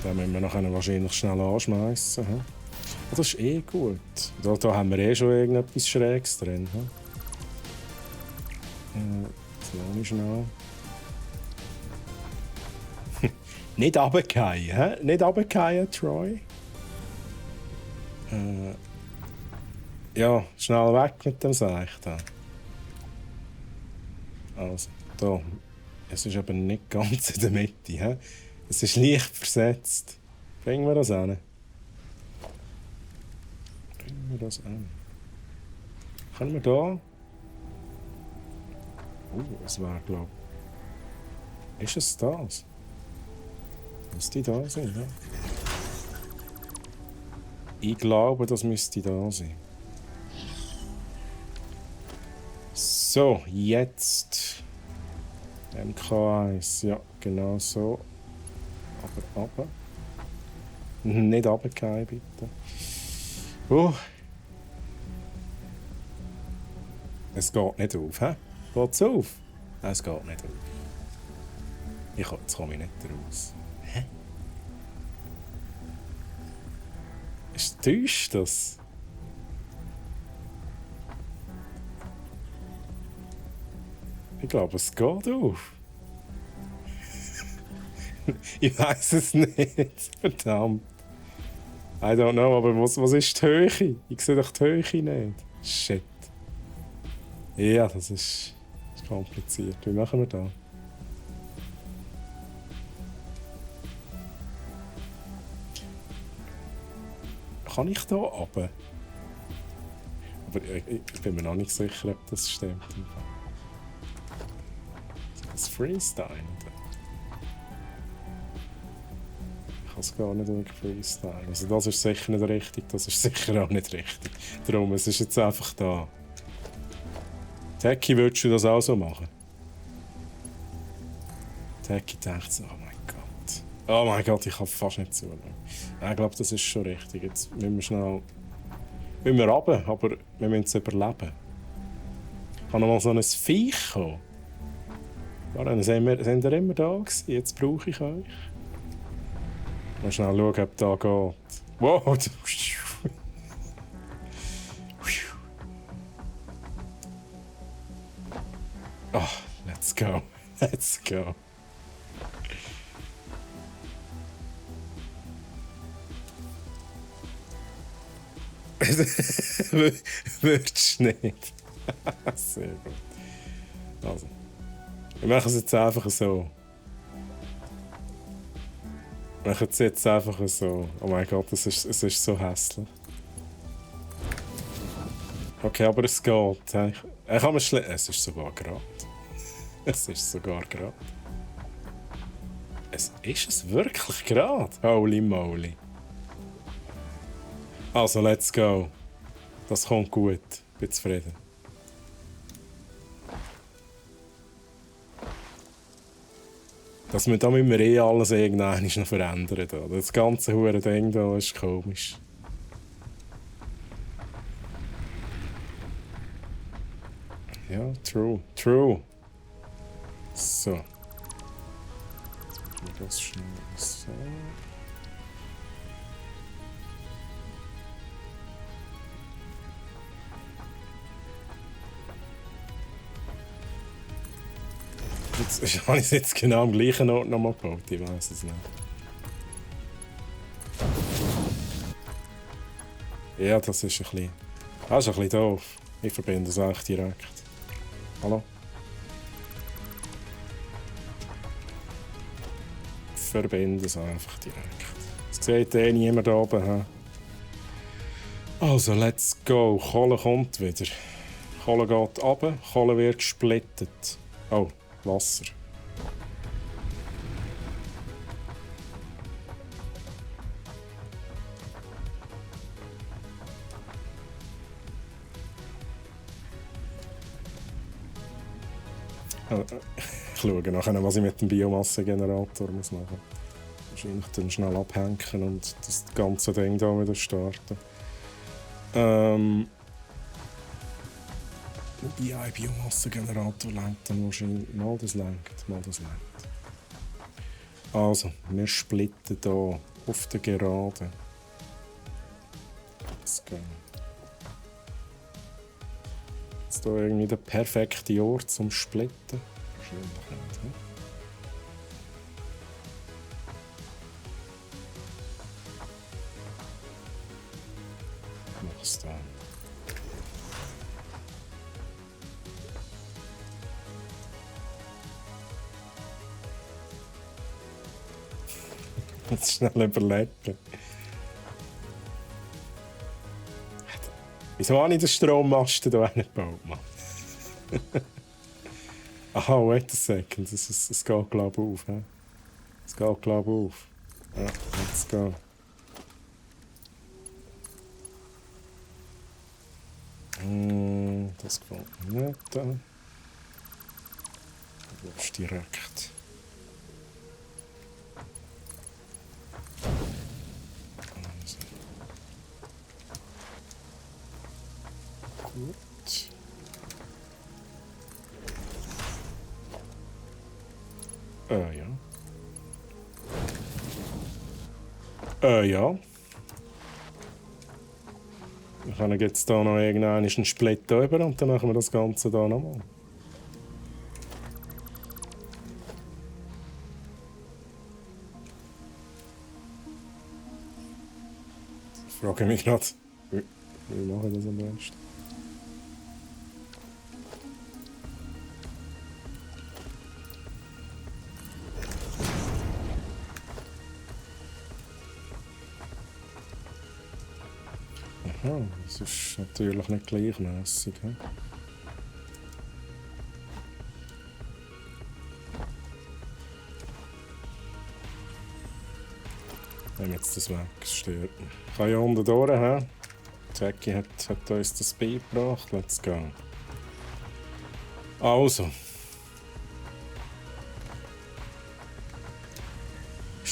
Den müssen wir nachher wahrscheinlich schnell anschmeißen. Das ist eh gut. Da haben wir eh schon irgendetwas Schräges drin. Jetzt lasse ich schnell. Nicht runterfallen, Nicht runterfallen, Troy. Ja, schnell weg mit dem Seich da. Also, da. Es ist aber nicht ganz in der Mitte. Es ist leicht versetzt. Bringen wir das hin. Können wir da? Es wäre, glaube ich. Ist es das? Müsste da sein, ja? Ich glaube, das müsste da sein. So, jetzt. MK1, ja, genau so. Aber. Nicht runterfallen, bitte. Es geht nicht auf, hä? Geht es auf? Es geht nicht auf. Jetzt komme ich nicht raus. Hä? Täuscht das? Ich glaube, es geht auf. Ich weiß es nicht. Verdammt. I don't know, aber was ist die Höhe? Ich sehe doch die Höhe nicht. Shit. Ja, das ist kompliziert. Wie machen wir das? Kann ich da runter? Aber ich bin mir noch nicht sicher, ob das stimmt. Das Freestyle. Ich kann es gar nicht wirklich freestylen. Also das ist sicher nicht richtig, das ist sicher auch nicht richtig. Darum, es ist jetzt einfach da. Techie, würdest du das auch so machen? Techie denkt so, oh mein Gott. Oh mein Gott, ich kann fast nicht zuhören. Ich glaube, das ist schon richtig. Jetzt müssen wir schnell... Müssen wir runter, aber wir müssen es überleben. Kann noch mal so ein Viech kommen? Ja, dann sind wir immer da gewesen. Jetzt brauche ich euch. Mal schnell schauen, ob da geht. Wow! Oh, let's go. Let's go. Würdest du nicht? Sehr gut. Also, wir machen es jetzt einfach so. Wir machen es jetzt einfach so. Oh mein Gott, es ist so hässlich. Okay, aber es geht. Ich kann mir es ist sogar gerade. Es ist sogar gerade. Ist es wirklich gerade? Holy moly. Also, let's go. Das kommt gut. Bin zufrieden. Das müssen wir eh alles irgendwann noch verändern. Da. Das ganze hure Ding da ist komisch. Ja, true. True. So. Machen wir das schnell so. Jetzt habe ich es jetzt genau am gleichen Ort nochmal gebaut, ich weiß es nicht. Ja, das ist ein bisschen... Das ist ein bisschen doof. Ich verbinde es eigentlich direkt. Hallo? Verbinde es einfach direkt. Es sieht eh niemand da oben. He? Also, let's go. Kohle kommt wieder. Kohle geht runter, Kohle wird gesplittet. Oh. Wasser. Ich schaue nachher, was ich mit dem Biomassengenerator machen muss. Wahrscheinlich dann schnell abhängen und das ganze Ding da wieder starten. Ja, ein Biomassengenerator lenkt dann wahrscheinlich. Mal das lenkt, mal das lenkt. Also, wir splitten hier auf der Gerade. Let's go. Jetzt hier irgendwie der perfekte Ort zum Splitten. Wahrscheinlich nicht, he? Ich mach's da. Jetzt schnell überlegen. Wieso habe ich den Strommasten hier nicht gebaut, Mann? Aha, wait a second. Es geht, glaube ich, auf. He? Es geht, glaube ich, auf. Ja, let's go. Das gefällt mir nicht. Du willst direkt. Gut. Ja. Ja. Wir können jetzt hier noch einen Split drüber und dann machen wir das Ganze hier nochmal. Ich frage mich gerade, wie mache ich das am besten? Aha, das ist natürlich nicht gleichmäßig. He? Nehmen jetzt das weg, das stört mich. Ich kann ja unten durch, he? Jackie hat uns das beigebracht, let's go. Also.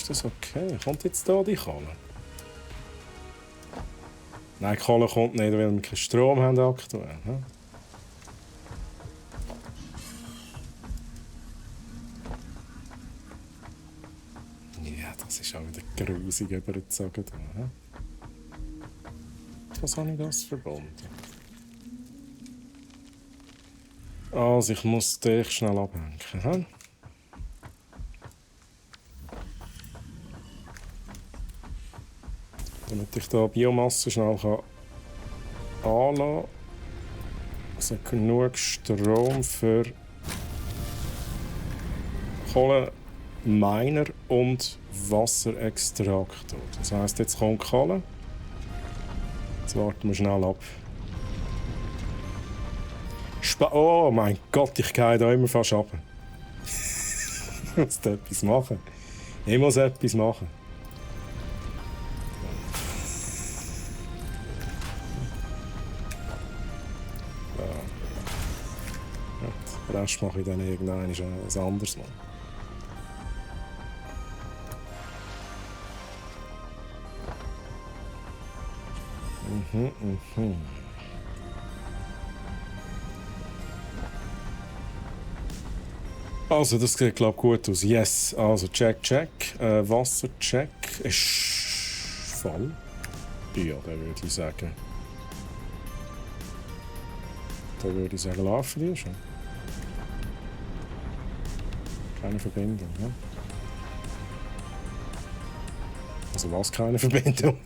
ist das okay? Kommt jetzt da die Kohle? Nein, die Kohle kommt nicht, weil wir keinen Strom haben aktuell. Hm? Ja, das ist auch wieder grusig übergezogen. Hm? Was habe ich das verbunden? Also, ich muss dich schnell abhängen. Hm? Damit ich da Biomasse schnell anlassen kann. Also genug Strom für Kohleminer und Wasserextraktor. Das heisst, jetzt kommt Kohle. Jetzt warten wir schnell ab. Oh mein Gott, ich gehe da immer fast ab. Ich muss da etwas machen. Ich muss etwas machen. Den Rest mache ich dann irgendwann ein anderes Mal. Also, das sieht, glaube ich, gut aus. Yes, also check. Wassercheck ist voll. Ja, da würde ich sagen. Laufen die schon. Keine Verbindung, ja? Also was, keine Verbindung?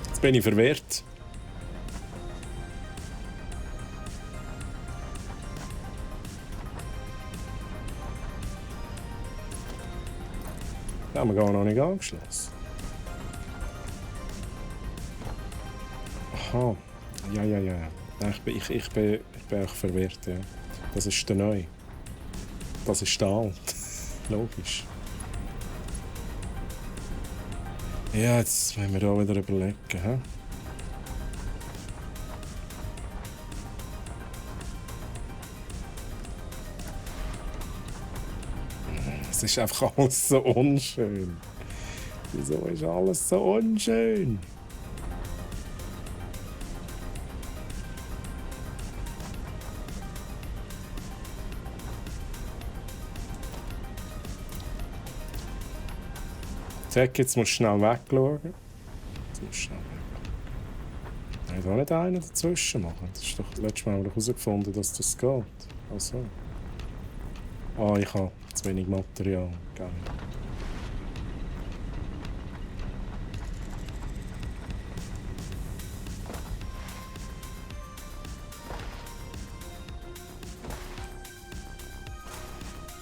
Jetzt bin ich verwirrt. Den haben wir gar noch nicht angeschlossen. Aha. Ja. Ich bin echt verwirrt, ja. Das ist der Neue. Das ist der Alt. Logisch. Ja, jetzt müssen wir da wieder überlegen. He? Es ist einfach alles so unschön. Wieso ist alles so unschön? Zack, jetzt musst du schnell wegschauen. Ich will nicht einen dazwischen machen. Das ist doch letztes Mal herausgefunden, dass das geht. Also. Ah, ich habe zu wenig Material. Geil.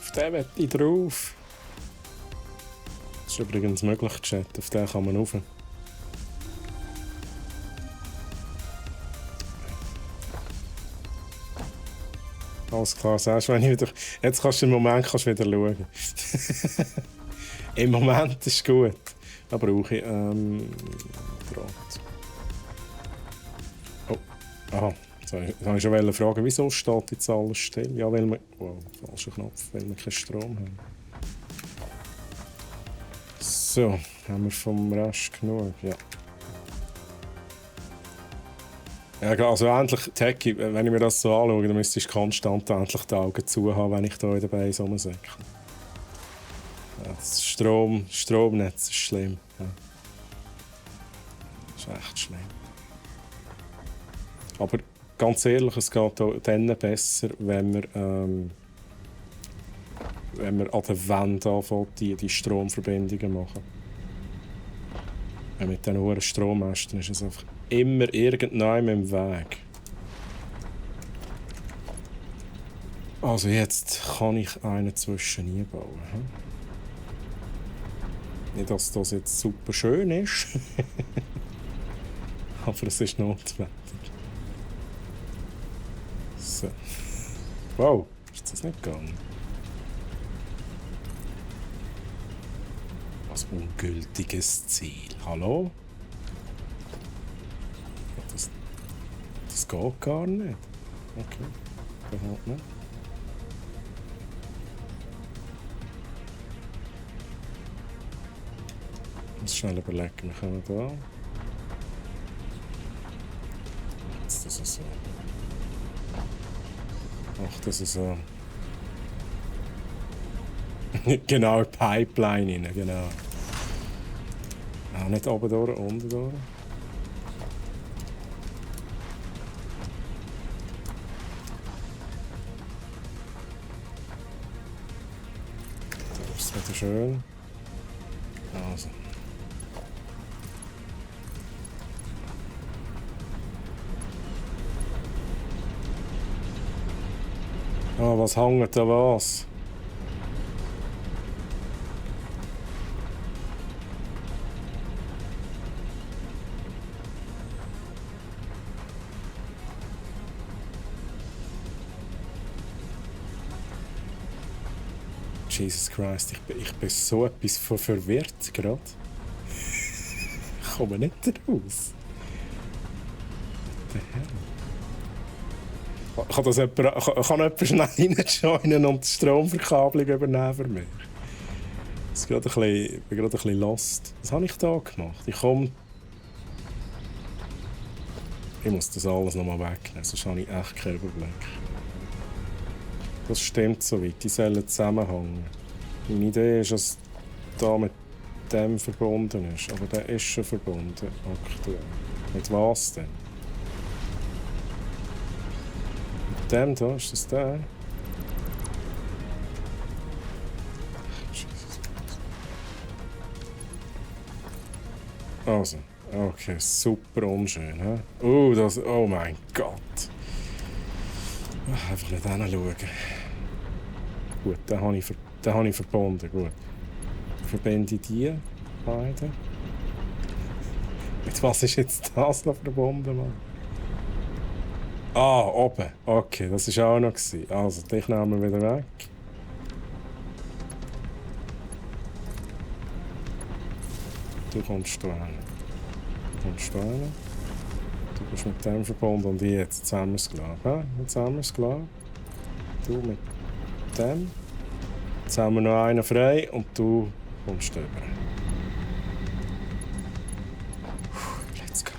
Auf den will ich drauf. Das ist übrigens möglich, Chat. Auf den kann man rauf. Alles klar, sagst du, wenn ich wieder... Jetzt kannst du im Moment wieder schauen. Im Moment ist gut. Da brauche ich Draht. Oh, aha. Jetzt wollte ich schon fragen, wieso steht jetzt alles still? Ja, weil wir... Wow, falscher Knopf, weil wir keinen Strom haben. So, haben wir vom Rest genug? Ja. Ja, also endlich, Techie, wenn ich mir das so anschaue, dann müsste ich konstant endlich die Augen zu haben, wenn ich hier in der Base rumsäcke. Ja, das Stromnetz ist schlimm. Ja. Das ist echt schlimm. Aber ganz ehrlich, es geht auch dann besser, wenn wir an der Wand anfangen, die Stromverbindungen machen. Ja, mit diesen hohen Strommasten ist es einfach immer irgendwann im Weg. Also jetzt kann ich einen zwischen einbauen. Nicht, dass das jetzt super schön ist, aber es ist notwendig. So. Wow, ist das nicht gegangen? Was ungültiges Ziel. Hallo? Das geht gar nicht. Okay, das halt nicht. muss schnell überlegen, wir können da. Jetzt das so. Ach, das ist so. Genau, Pipeline rein, genau. Ah, nicht oben durch, unten durch. Das ist wieder schön. Also. Ah, was hängt da was? Jesus Christ, ich bin so etwas verwirrt gerade. Ich komme nicht raus. What the hell? Kann jemand schnell reinjoinen und die Stromverkabelung übernehmen für mich? Ich bin gerade ein bisschen lost. Was habe ich da gemacht? Ich muss das alles nochmal wegnehmen, sonst habe ich echt keinen Überblick. Das stimmt soweit, die sollen zusammenhängen. Meine Idee ist, dass da mit dem verbunden ist, aber der ist schon verbunden aktuell. Mit was denn? Mit dem da, ist das der? Also, okay, super unschön. He? Oh mein Gott. Einfach nicht hinschauen. Gut, den habe ich verbunden. Gut. Verbinde ich die beiden. Mit was ist jetzt das noch verbunden, Mann? Ah, oben. Okay, das war auch noch. Also, dich nehmen wir wieder weg. Du kommst da hin. Du bist mit dem verbunden und ich jetzt haben wir es gelassen. Jetzt haben wir es gelassen. Du mit dem. Jetzt haben wir noch einen frei und du kommst rüber. Let's go.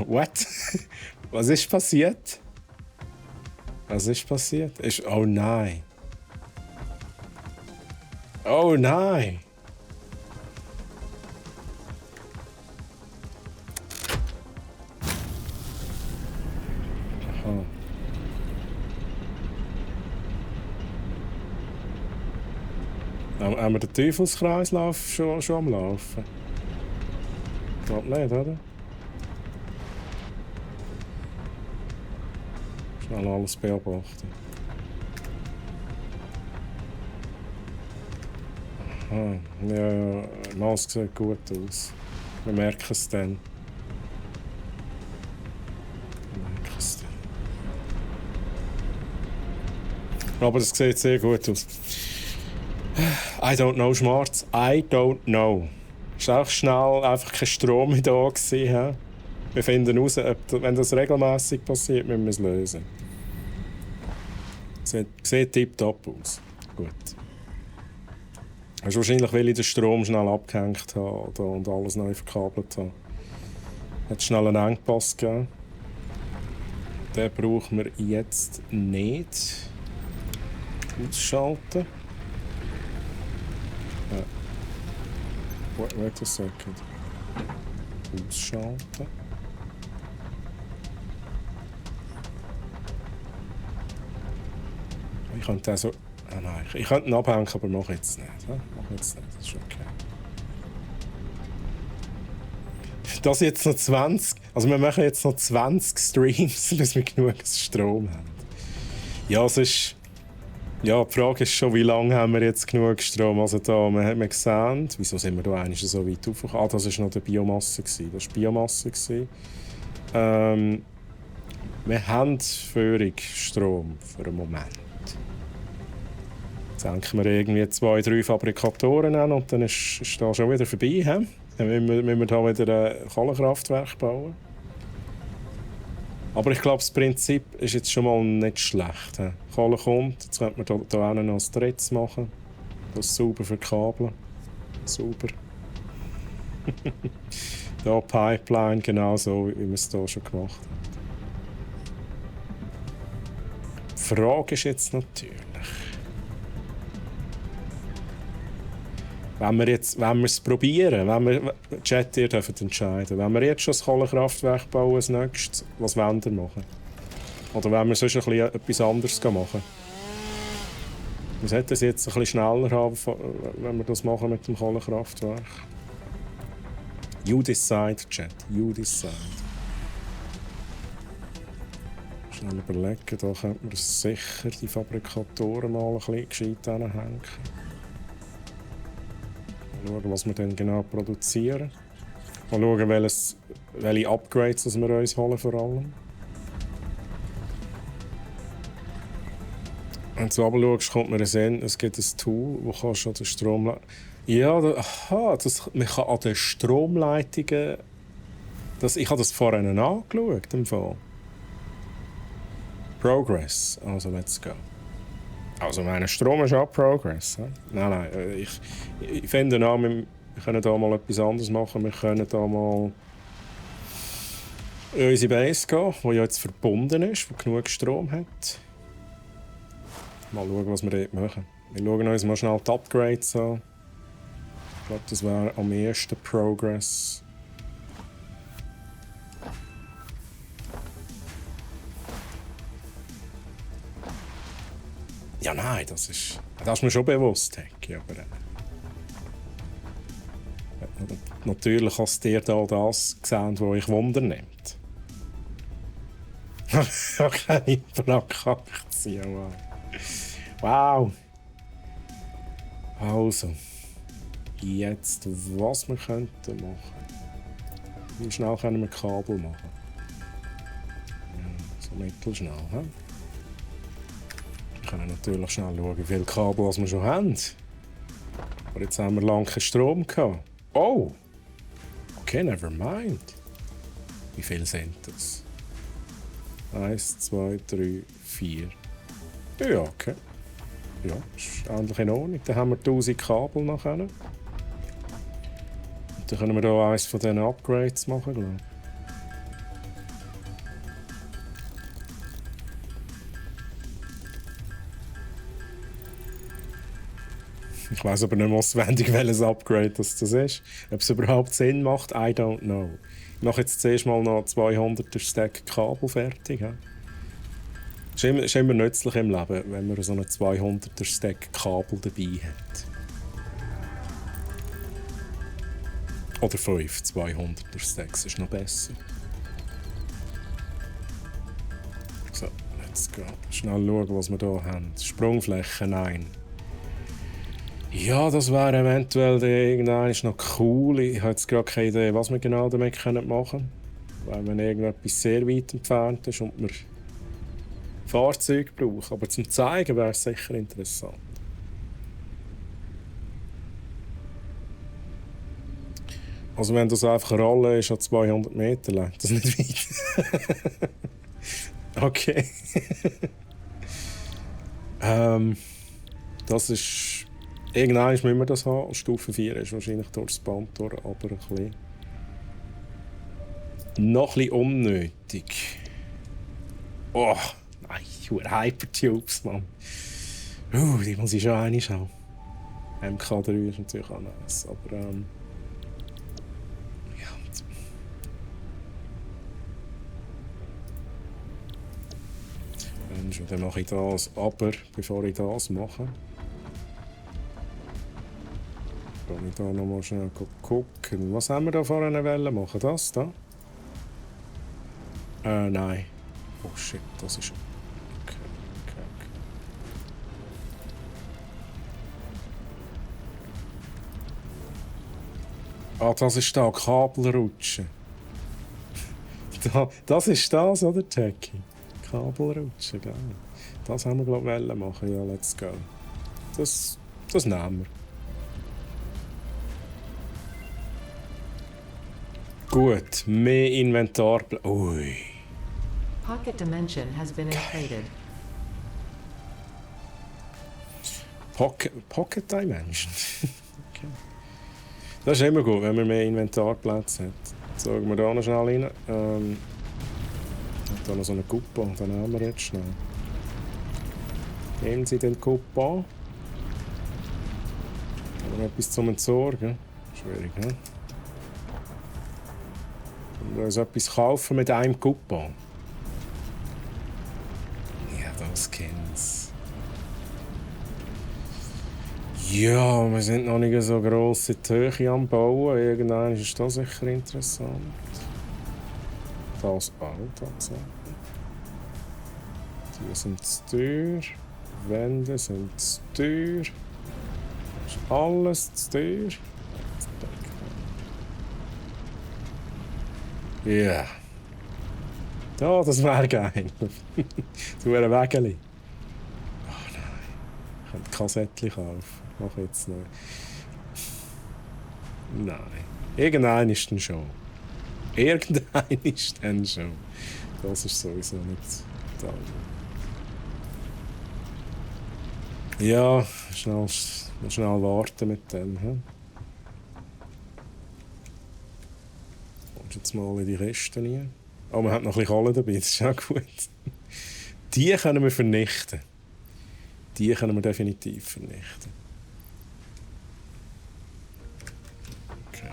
What? Was ist passiert? Oh nein. Oh nein. Aha. Haben wir den Teufelskreislauf schon am Laufen? Ich glaube nicht, oder? Schnell alles beobachten. Aha. Ja, die Maske sieht gut aus. Wir merken es dann. Aber das sieht sehr gut aus. I don't know, Schmarz. I don't know. Es war auch schnell einfach kein Strom mehr da gewesen. Wir finden heraus, wenn das regelmäßig passiert, müssen wir es lösen. Sieht tipptopp aus. Gut. Das ist wahrscheinlich, weil ich den Strom schnell abgehängt habe und alles neu verkabelt habe. Hat schnell einen Engpass gegeben. Den brauchen wir jetzt nicht. Ausschalten. Wait a second. Ausschalten. Ich könnte also. Ah nein, ich könnte ihn abhängen, aber mache jetzt nicht. Das ist okay. Das jetzt noch 20. Also wir machen jetzt noch 20 Streams, bis wir genug Strom haben. Ja, es ist. Ja, die Frage ist schon, wie lange haben wir jetzt genug Strom? Also da, man hat gesehen, wieso sind wir da eigentlich so weit aufgekommen? Ah, das war noch die Biomasse. Das war Biomasse. Wir haben völlig Strom für einen Moment. Jetzt denken wir irgendwie 2, 3 Fabrikatoren an und dann ist da schon wieder vorbei. He? Dann müssen wir da wieder ein Kohlekraftwerk bauen. Aber ich glaube, das Prinzip ist jetzt schon mal nicht schlecht. He. Kohle kommt, jetzt könnte man hier noch ein drittes machen. Das ist sauber für Kabel. Sauber. Hier Pipeline, genau so, wie wir es hier schon gemacht haben. Die Frage ist jetzt natürlich, wenn wir es probieren, wenn wir, Chat, ihr dürft entscheiden, wenn wir jetzt schon das Kohlekraftwerk bauen als nächstes, was wollen wir machen? Oder wenn wir sonst ein bisschen etwas anderes machen? Wir sollten es jetzt ein bisschen schneller haben, wenn wir das machen mit dem Kohlekraftwerk. You decide, Chat. You decide. Schnell überlegen, da könnte man sicher die Fabrikatoren mal ein bisschen gescheit anhängen. Mal schauen, was wir dann genau produzieren. Mal schauen, welche Upgrades wir uns holen vor allem. Wenn du aber schaust, kommt man sehen, es gibt ein Tool, wo kannst du den Strom... Ja, man kann an den Stromleitungen... Ich habe das vorhin angeschaut, im Fall. Progress, also let's go. Also mein Strom ist auch Progress. He? Nein, ich finde auch, wir können da mal etwas anderes machen. Wir können da mal in unsere Base gehen, die ja jetzt verbunden ist, die genug Strom hat. Mal schauen, was wir dort machen. Wir schauen uns mal schnell die Upgrades an. Ich glaube, das wäre am ersten Progress. Ja, nein, das ist mir schon bewusst, Hecki, aber natürlich hast du dir da das gesehen, was ich Wunder nimmt. Okay, Blankaktien, wow. Also, jetzt, was wir könnten machen. Wie schnell können wir Kabel machen? Ja, so mittelschnell, hä? Wir können natürlich schnell schauen, wie viele Kabel wir schon haben. Aber jetzt haben wir lange keinen Strom gehabt. Oh! Okay, never mind. Wie viele sind das? 1, 2, 3, 4. Ja, okay. Ja, ist eigentlich in Ordnung. Dann haben wir 1000 Kabel nachher. Und dann können wir hier eines von diesen Upgrades machen, glaube ich. Ich weiss aber nicht mehr auswendig, welches Upgrade das ist. Ob es überhaupt Sinn macht, I don't know. Ich mache jetzt zuerst mal noch 200er Stack Kabel fertig. Es ist immer nützlich im Leben, wenn man so einen 200er Stack Kabel dabei hat. Oder 5 200er Stacks ist noch besser. So, let's go. Schnell schauen, was wir hier haben. Sprungfläche, nein. Ja, das wäre eventuell irgendwann noch cool. Ich habe jetzt gerade keine Idee, was wir genau damit machen können. Weil wenn irgendetwas sehr weit entfernt ist und wir Fahrzeuge brauchen. Aber zum Zeigen wäre es sicher interessant. Also wenn das einfach eine Rolle ist an 200 Meter lang, das ist nicht weit. Okay. Das ist... Irgendwann müssen wir das haben. Stufe 4 ist wahrscheinlich durchs Band durch, aber ein bisschen... Noch ein bisschen unnötig. Oh, nein, Hypertubes, Mann. Die muss ich schon einmal schauen. MK3 ist natürlich auch nice, aber ja. Dann mache ich das, aber bevor ich das mache, kann ich da noch mal schnell gucken. Was haben wir da vorne wollen machen? Das da? Nein. Oh shit, das ist... Okay. Ah, das ist da, Kabelrutschen. Das ist das, oder, Techie? Kabelrutschen, gell? Das haben wir, glaube ich, machen. Ja, let's go. Das nehmen wir. Gut, mehr Inventar... Ui. Pocket dimension has been inflated. Pocket Dimension. Okay. Das ist immer gut, wenn man mehr Inventarplatz hat. Jetzt schauen wir da noch schnell rein. Hat da noch so einen Coupon, den nehmen wir jetzt schnell. Nehmen Sie den Coupon. Haben wir etwas zum Entsorgen? Schwierig, ne? Können wir uns etwas kaufen mit einem Coupon? Ja, das kennt's. Ja, wir sind noch nicht so gross in die Höhe am Bauen. Irgendwann ist das sicher interessant. Das auch tatsächlich. Die sind zu teuer. Wände sind zu teuer. Ist alles zu teuer. Ja. Yeah. Ja, das wäre geil. So ein Wägeli. Oh nein. Ich könnte Kassettchen kaufen. Mach jetzt nicht. Nein. Irgendein ist dann schon. Irgendein ist dann schon. Das ist sowieso nicht da. Ja, schnell warten mit dem. Hm? Kommst jetzt mal in die Reste rein. Oh, man hat noch ein bisschen Kohle dabei, das ist auch gut. Die können wir vernichten. Die können wir definitiv vernichten. Okay.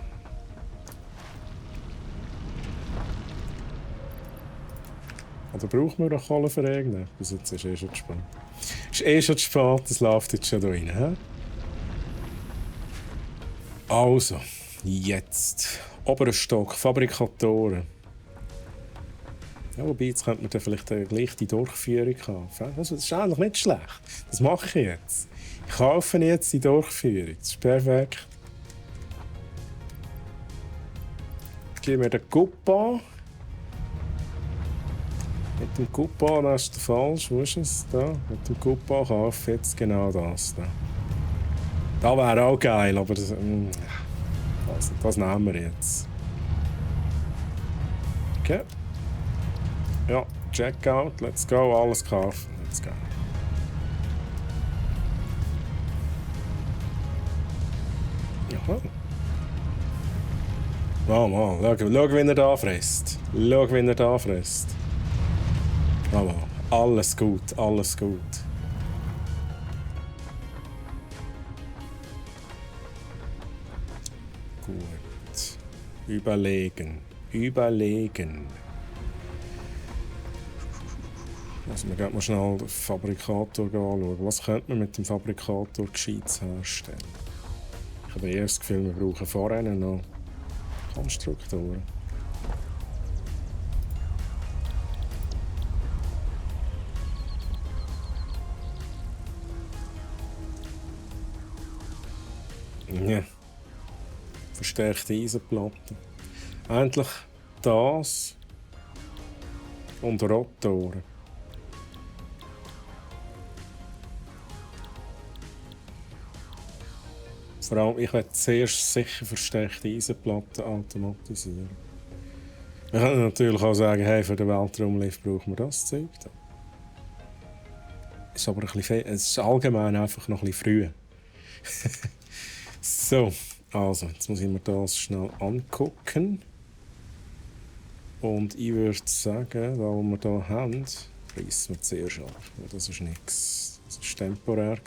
Oder brauchen wir noch Kohle für irgendwas? Bis jetzt ist schon zu spät. Ist schon zu spät, das läuft jetzt schon da rein. He? Also, jetzt. Oberer Stock, Fabrikatoren. Ja, wobei, jetzt könnte man dann vielleicht eine leichte Durchführung haben. Das ist eigentlich nicht schlecht. Das mache ich jetzt. Ich kaufe jetzt die Durchführung. Das ist perfekt. Gib mir den Coupon. Mit dem Coupon, das ist der falsch. Wo ist es? Da. Mit dem Coupon kaufe ich jetzt genau das. Da wäre auch geil, aber das nehmen wir jetzt. Okay. Ja, Checkout, let's go, alles kaufen, let's go. Jaha. Oh mal, schau, wie er da frisst. Schau, wie er da frisst. Oh mal, alles gut, alles gut. Gut. Überlegen, überlegen. Also wir gehen mal schnell den Fabrikator anschauen. Was könnte man mit dem Fabrikator Gescheites herstellen? Ich habe eher das Gefühl, wir brauchen vorher noch Konstruktoren. Ja. Verstärkte Eisenplatten. Endlich das und Rotoren. Vor allem, ich werde zuerst sicher verstärkte Eisenplatten automatisieren. Wir können natürlich auch sagen, hey, für den Weltraumlift brauchen wir das Zeug. Ist aber ein bisschen es ist allgemein einfach noch ein bisschen früh. So, also, jetzt muss ich mir das schnell angucken. Und ich würde sagen, da wo wir hier haben, reissen wir zuerst ab. Das ist nichts. Das war temporär.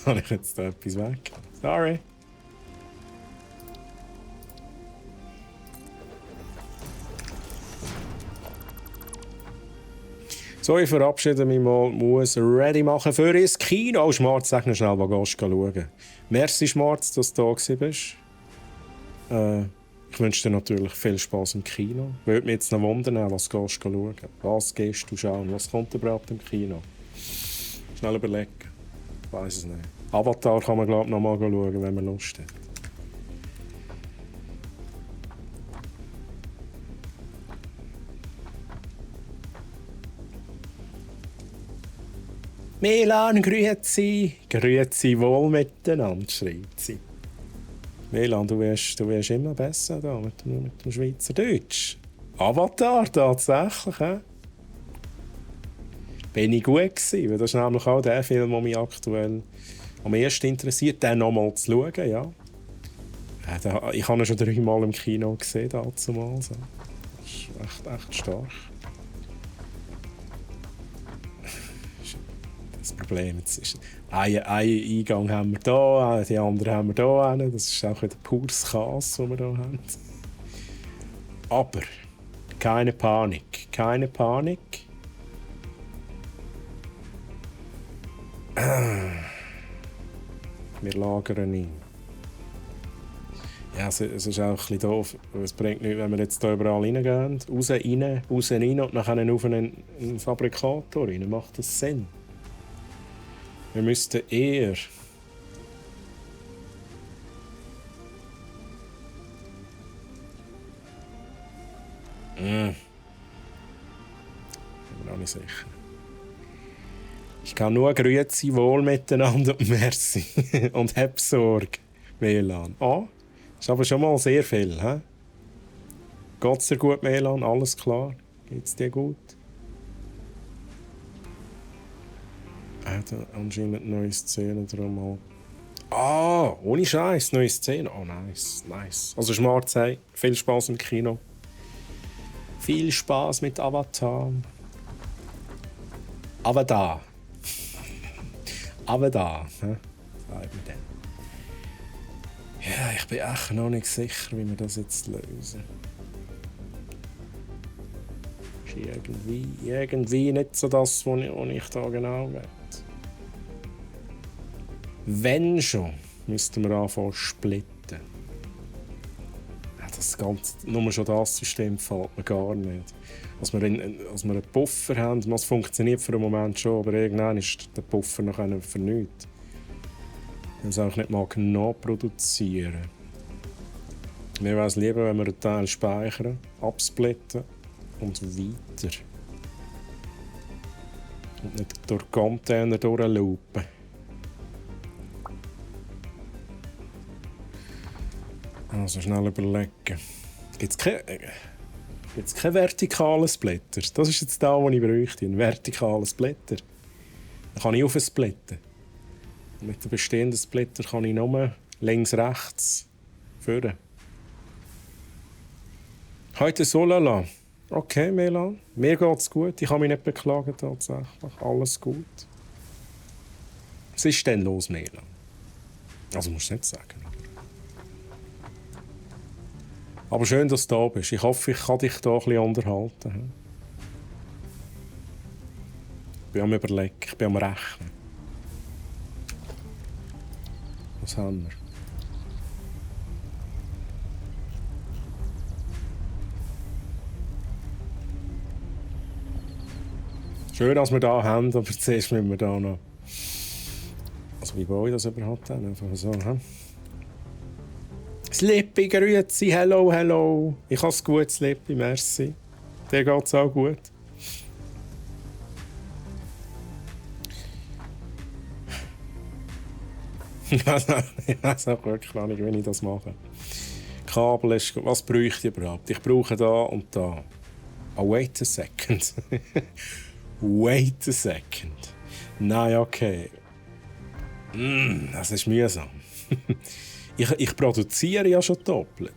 Habe ich jetzt da etwas weg? Sorry. So, ich verabschiede mich mal, muss ready machen für ins Kino. Oh, Schmarz, sag noch schnell, wo gehst du schauen. Merci, Schmarz, dass du da bist. Ich wünsche dir natürlich viel Spaß im Kino. Würde mich jetzt noch wundern, was gehst du schauen. Was gehst du schauen? Was kommt überhaupt im Kino? Schnell überlegen. Ich weiss es nicht. Avatar kann man, glaube ich, noch mal schauen, wenn man Lust hat. Milan, grüezi. Grüezi wohl miteinander, schreibt sie. Milan, du wirst immer besser da mit dem Schweizerdeutsch. Avatar, tatsächlich, hä? Bin ich gut gewesen, weil das ist nämlich auch der Film, der mich aktuell am ersten interessiert, den nochmal zu schauen, ja. Ich habe ihn schon 3 Mal im Kino gesehen, damals. Das ist echt stark. Das Problem ist, einen Eingang haben wir hier, die anderen haben wir hier. Das ist auch wieder pures Chaos, das wir hier haben. Aber keine Panik, keine Panik. Wir lagern ihn. Ja, es ist auch ein bisschen doof. Es bringt nichts, wenn wir jetzt hier überall reingehen. Raus, rein und dann auf einen Fabrikator rein. Macht das Sinn? Wir müssten eher... Ich bin mir auch nicht sicher. Ich kann nur grüezi, wohl miteinander und merci. Und hab Sorge, Melan. Ah, ist aber schon mal sehr viel, hä? Geht's dir gut, Melan? Alles klar? Geht's dir gut? Anscheinend neue Szenen drum mal. Ah, ohne Scheiß, neue Szene. Oh, nice. Also Schmarz, hey, viel Spaß im Kino. Viel Spaß mit Avatar. Avatar, hä? Sagen wir dann. Ja, ich bin echt noch nicht sicher, wie wir das jetzt lösen. Ist irgendwie nicht so das, was ich da genau will. Wenn schon, müssten wir anfangen zu splitten. Ja, das ganze, nur schon das System gefällt mir gar nicht. Dass wir einen Puffer haben, das funktioniert für einen Moment schon, aber irgendwann ist der Puffer noch vernünftig. Wir es auch nicht mal nachproduzieren. Mir wäre es lieber, wenn wir einen Teil speichern, absplitten und weiter. Und nicht durch Container durchloopen. Also schnell überlegen. Gibt es keinen vertikalen Splitter? Das ist jetzt da, wo ich bräuchte. Einen vertikalen Splitter. Dann kann ich aufsplitten. Mit dem bestehenden Splitter kann ich nur links, rechts führen. Heute so lala. Okay, Melan. Mir geht's gut. Ich kann mich nicht beklagen, tatsächlich. Alles gut. Was ist denn los, Melan? Also musst du nicht sagen. Aber schön, dass du da bist. Ich hoffe, ich kann dich hier ein bisschen unterhalten. Ich bin am Überlegen, ich bin am Rechnen. Was haben wir? Schön, dass wir da haben, aber zuerst müssen wir da noch... Also wie baue ich das überhaupt dann? Einfach so, hä? Slippy, grüezi, hello. Ich habe es gut, Slippy, merci. Dir geht es auch gut. Ich weiß auch wirklich gar nicht, wie ich das mache. Kabel ist... Was bräuchte ich überhaupt? Ich brauche da und da. Oh, wait a second. Wait a second. Nein, okay. Das ist mühsam. Ich produziere ja schon doppelt.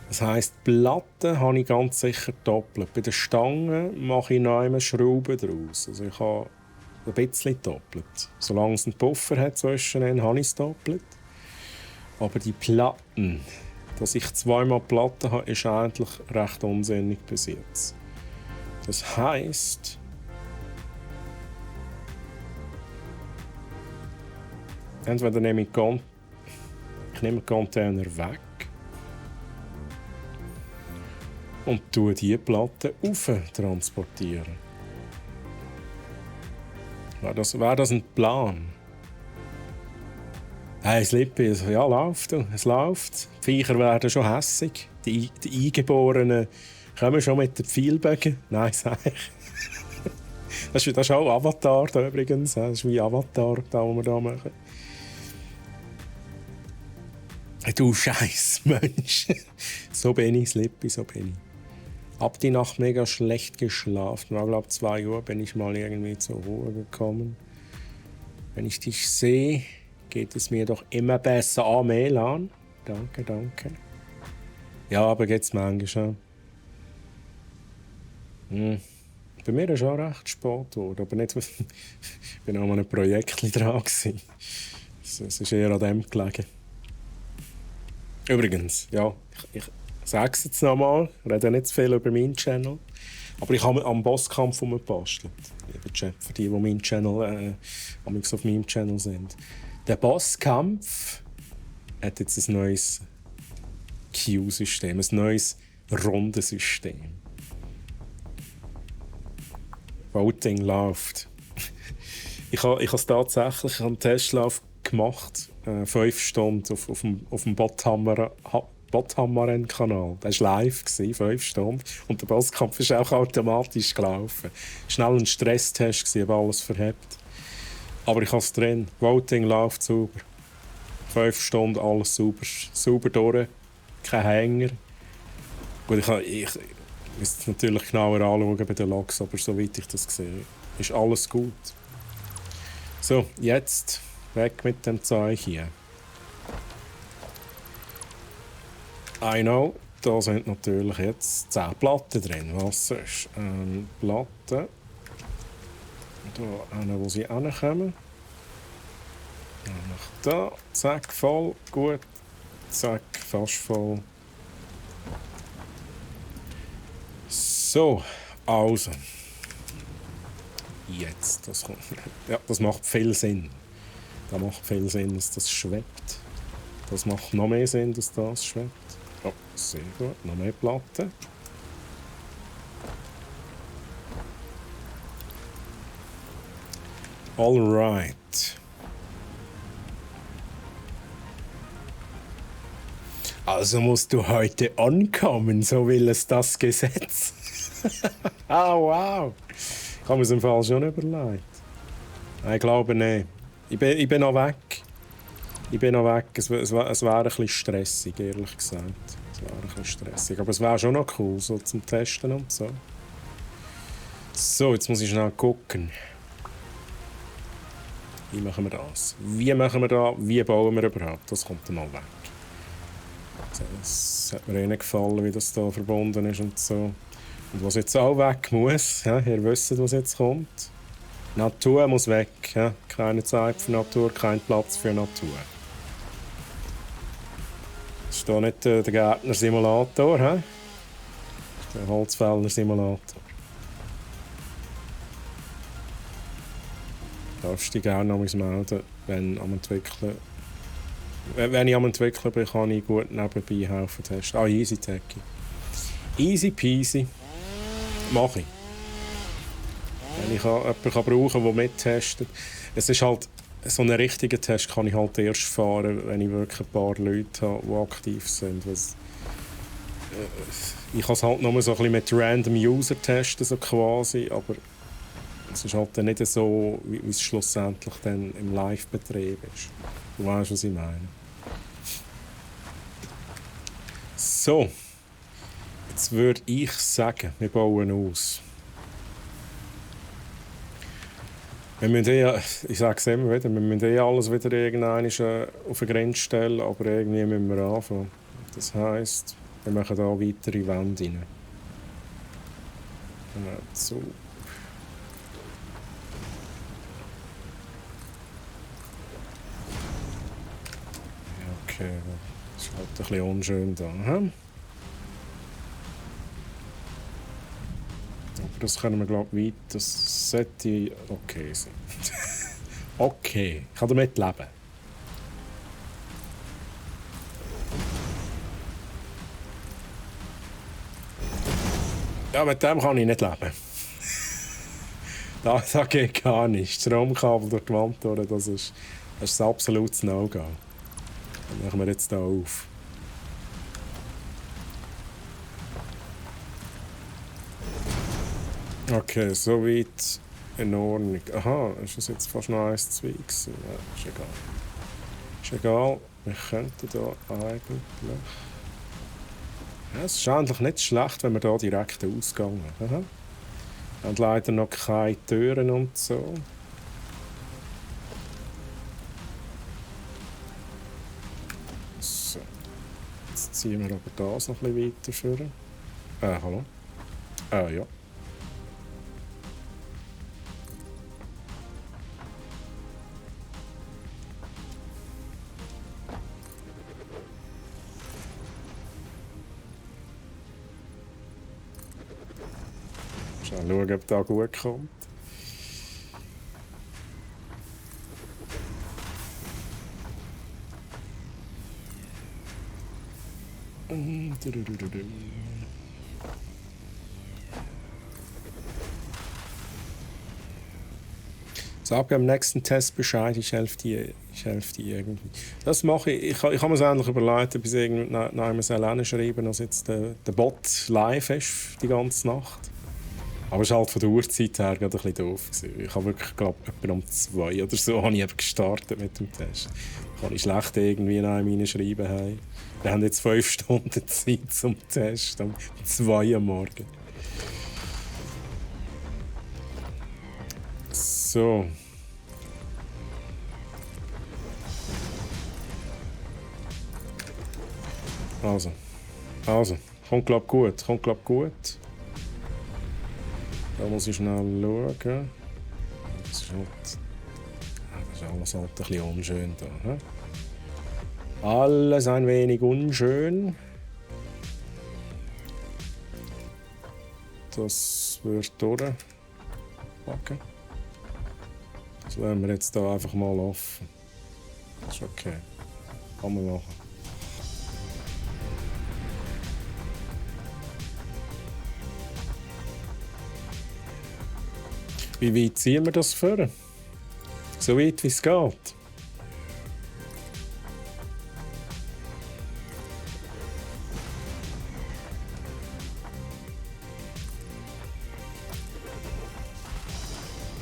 Das heisst, die Platten habe ich ganz sicher doppelt. Bei den Stangen mache ich noch einmal Schrauben draus. Also ich habe ein bisschen doppelt. Solange es einen Puffer hat zwischen ihnen, habe ich es doppelt. Aber die Platten, dass ich zweimal Platten habe, ist eigentlich recht unsinnig bis jetzt. Das heisst, entweder nehme ich den Container weg und tue diese Platte transportieren. Wäre das ein Plan? Hey, Slippy, ja, läuft. Es läuft. Die Viecher werden schon hässig. Die Eingeborenen kommen schon mit den Pfeilbögen. Nein, sag ich. Das ist auch Avatar da übrigens. Das ist wie Avatar, da, was wir hier machen. Du scheiß Mensch. So bin ich, Slippi, so bin ich. Hab die Nacht mega schlecht geschlafen. War, glaub 2 Uhr bin ich mal irgendwie zur Ruhe gekommen. Wenn ich dich sehe, geht es mir doch immer besser. Ah, Melan. Danke, danke. Ja, aber geht's manchmal schon. Bei mir ist auch recht spät geworden, aber nicht. Ich bin auch mal ein Projekt dran gewesen. Es ist eher an dem gelegen. Übrigens, ja, ich sage es jetzt nochmal, ich rede nicht zu viel über meinen Channel, aber ich habe am Bosskampf gebastelt. Lieber Chat, für die meinen Channel, auf meinem Channel sind. Der Bosskampf hat jetzt ein neues Q-System, ein neues Rundensystem. Voting läuft. Ich habe es tatsächlich einen Testlauf gemacht, 5 Stunden auf dem Botthammaren-Kanal. Der war live, 5 Stunden. Und der Bosskampf ist auch automatisch gelaufen. Schnell ein Stresstest, ob alles verhebt. Aber ich habe es drin. Voting läuft sauber. 5 Stunden, alles sauber durch. Kein Hänger. Gut, ich müsste es natürlich genauer anschauen bei den Logs, aber soweit ich das sehe, ist alles gut. So, jetzt weg mit dem Zeug hier. I know, da sind natürlich jetzt 10 Platten drin. Was ist? Platten. Da eine, wo sie hinkommen. Nach da. Zack, voll. Gut. Zack, fast voll. So, also. Jetzt, das kommt. Ja, das macht viel Sinn. Das macht viel Sinn, dass das schwebt. Das macht noch mehr Sinn, dass das schwebt. Oh, sehr gut. Noch mehr Platten. Alright. Also musst du heute ankommen, so will es das Gesetz. Ah, wow. Ich habe mir es im Fall schon überlegt. Ich glaube nicht. Ich bin noch weg. Ich bin noch weg. Es wäre ein bisschen stressig, ehrlich gesagt. Es wäre ein bisschen stressig. Aber es wäre schon noch cool, so zum Testen und so. So, jetzt muss ich schnell gucken. Wie machen wir das? Wie machen wir das? Wie bauen wir überhaupt? Das kommt dann mal weg. Das hat mir nicht gefallen, wie das hier verbunden ist und so. Und was jetzt auch weg muss, ja, ihr wisst, was jetzt kommt. Natur muss weg. Ja. Keine Zeit für Natur, kein Platz für Natur. Das ist hier nicht der Gärtner-Simulator, der Holzfäller-Simulator. Darfst du dich gerne noch melden, wenn am Entwickeln. Wenn ich am Entwickeln bin, kann ich gut nebenbei helfen testen. Ah, easy Techie. Easy peasy. Mache ich. Wenn ich jemanden brauchen kann, der mittestet. Es ist halt, so einen richtigen Test kann ich halt erst fahren, wenn ich wirklich ein paar Leute habe, die aktiv sind. Ich kann es halt nur so ein bisschen mit Random User testen, so quasi, aber es ist halt dann nicht so, wie es schlussendlich dann im Live-Betrieb ist. Du weißt, was ich meine. So. Jetzt würde ich sagen, wir bauen aus. Wir müssen ich sage es immer wieder, wir müssen alles wieder irgendwann auf eine Grenze stellen, aber irgendwie müssen wir anfangen. Das heisst, wir machen hier weitere Wände rein. So. Okay, das ist halt ein bisschen unschön da. Hm? Aber das können wir, glaube ich, weit. Das sollte okay sein. Okay, ich kann damit leben. Ja, mit dem kann ich nicht leben. Da geht gar nichts. Stromkabel durch die Wand durch, das ist ein absolutes No-Go. Dann machen wir jetzt hier auf. Okay, soweit in Ordnung. Aha, ist das jetzt fast noch 1, 2 gewesen? Ja, ist egal. Ist egal, wir könnten hier eigentlich... Ja, es ist eigentlich nicht schlecht, wenn wir hier direkt den Ausgang haben. Und leider noch keine Türen und so. So. Jetzt ziehen wir aber das noch ein bisschen weiter führen. Hallo? Ja. Schauen, ob da gut kommt. Sag beim nächsten Test Bescheid, ich helfe dir irgendwie. Das mache ich. Ich habe mir es eigentlich überlegt, bis irgendjemand alleine schreiben, als jetzt der Bot live ist die ganze Nacht. Aber es war halt von der Uhrzeit her gerade ein bisschen doof gewesen. Ich habe wirklich, glaube ich, etwa um 2 oder so habe ich eben gestartet mit dem Test. Da kann ich schlecht irgendwie in einem reinschreiben. Hey. Wir haben jetzt 5 Stunden Zeit zum Test, um 2 am Morgen. So. Also. Kommt glaub gut. Da muss ich schnell schauen. Das ist alles halt ein bisschen unschön da. He? Alles ein wenig unschön. Das wird durchpacken. Das lassen wir jetzt hier einfach mal offen. Das ist okay. Kann man machen. Wie weit ziehen wir das vor? So weit wie es geht.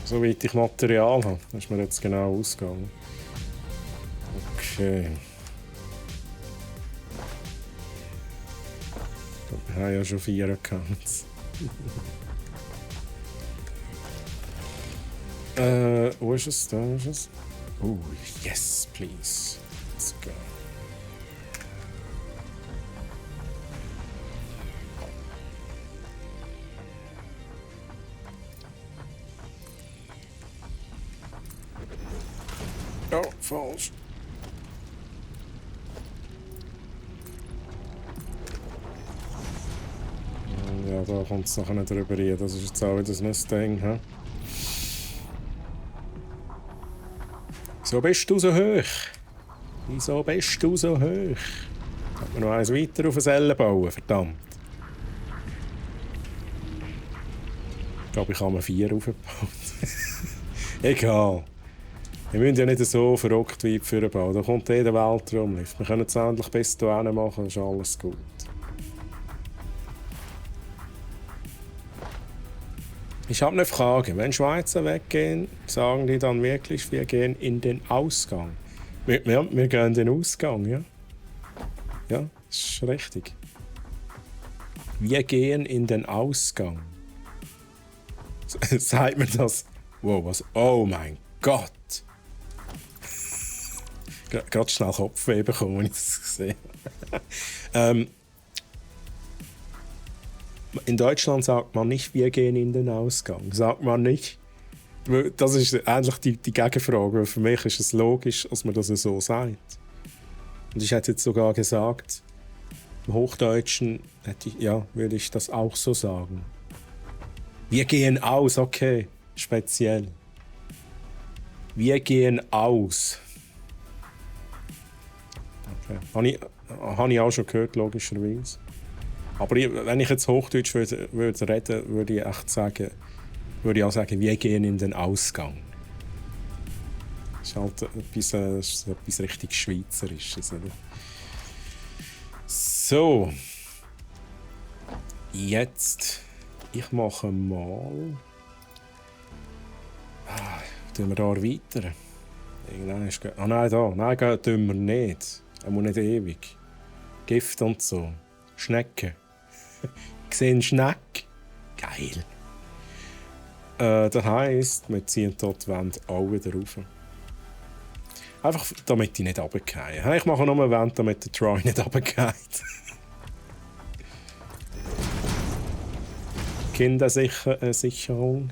So weit ich Material habe. Das ist mir jetzt genau ausgegangen. Okay. Wir haben ja schon 4 Accounts. Wo ist es? Da ist es. Oh, yes, please. Let's go. Oh, falsch. Ja, da kommt es nachher nicht drüber rein. Das ist jetzt auch wieder ein Ding. He? Wieso bist du so hoch? Wieso bist du so hoch? Kann man noch eins weiter auf einEllen bauen, verdammt. Ich glaube, ich habe mir 4 aufgebaut. Egal. Wir müssen ja nicht so verrückt weit für bauen. Da kommt jeder Weltraumlift. Wir können es endlich bis hierhin machen, ist alles gut. Ich habe eine Frage. Wenn Schweizer weggehen, sagen die dann wirklich, wir gehen in den Ausgang? Wir gehen in den Ausgang, ja? Ja, das ist richtig. Wir gehen in den Ausgang. Sagt mir das? Wow, was? Oh mein Gott! Gerade schnell Kopfweh bekommen, wenn ich das gesehen habe. In Deutschland sagt man nicht, wir gehen in den Ausgang. Sagt man nicht. Das ist eigentlich die Gegenfrage. Für mich ist es logisch, dass man das so sagt. Und ich hätte jetzt sogar gesagt, im Hochdeutschen würde ich das auch so sagen. Wir gehen aus, okay, speziell. Wir gehen aus. Okay. Habe ich auch schon gehört, logischerweise. Aber wenn ich jetzt Hochdeutsch würde reden, würde ich auch sagen, wir gehen in den Ausgang. Das ist halt etwas richtig Schweizerisches. Oder? So. Jetzt. Ich mache mal. Tun wir da erweitern. Irgendwann ist Ah nein, da. Nein, tun wir nicht. Er muss nicht ewig. Gift und so. Schnecken. Ich sehe einen Schneck. Geil. Das heisst, wir ziehen dort die Wände auch wieder rauf. Einfach damit die nicht runterfallen. Ich mache nur eine Wand, damit der Troy nicht runterfällt. Kindersicherung.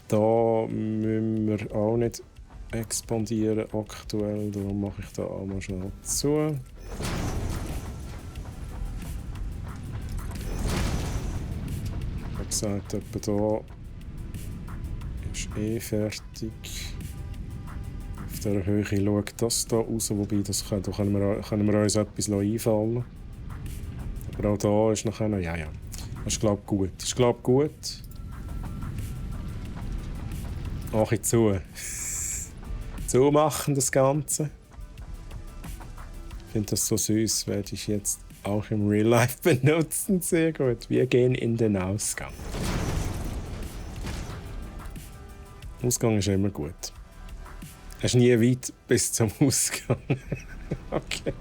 Da müssen wir auch nicht expandieren aktuell. Darum mache ich da auch mal schnell zu. Ich habe gesagt, etwa da ist fertig. Auf dieser Höhe schaut das hier raus, wobei das da können wir uns etwas einfallen lassen. Aber auch da ist nachher noch, ja. Das ist glaube ich gut. Das ist glaube ich gut. Mach ich zu. Zumachen das Ganze. Ich finde das so süß, werde ich jetzt auch im Real Life benutzen. Sehr gut. Wir gehen in den Ausgang. Ausgang ist immer gut. Es ist nie weit bis zum Ausgang. Okay.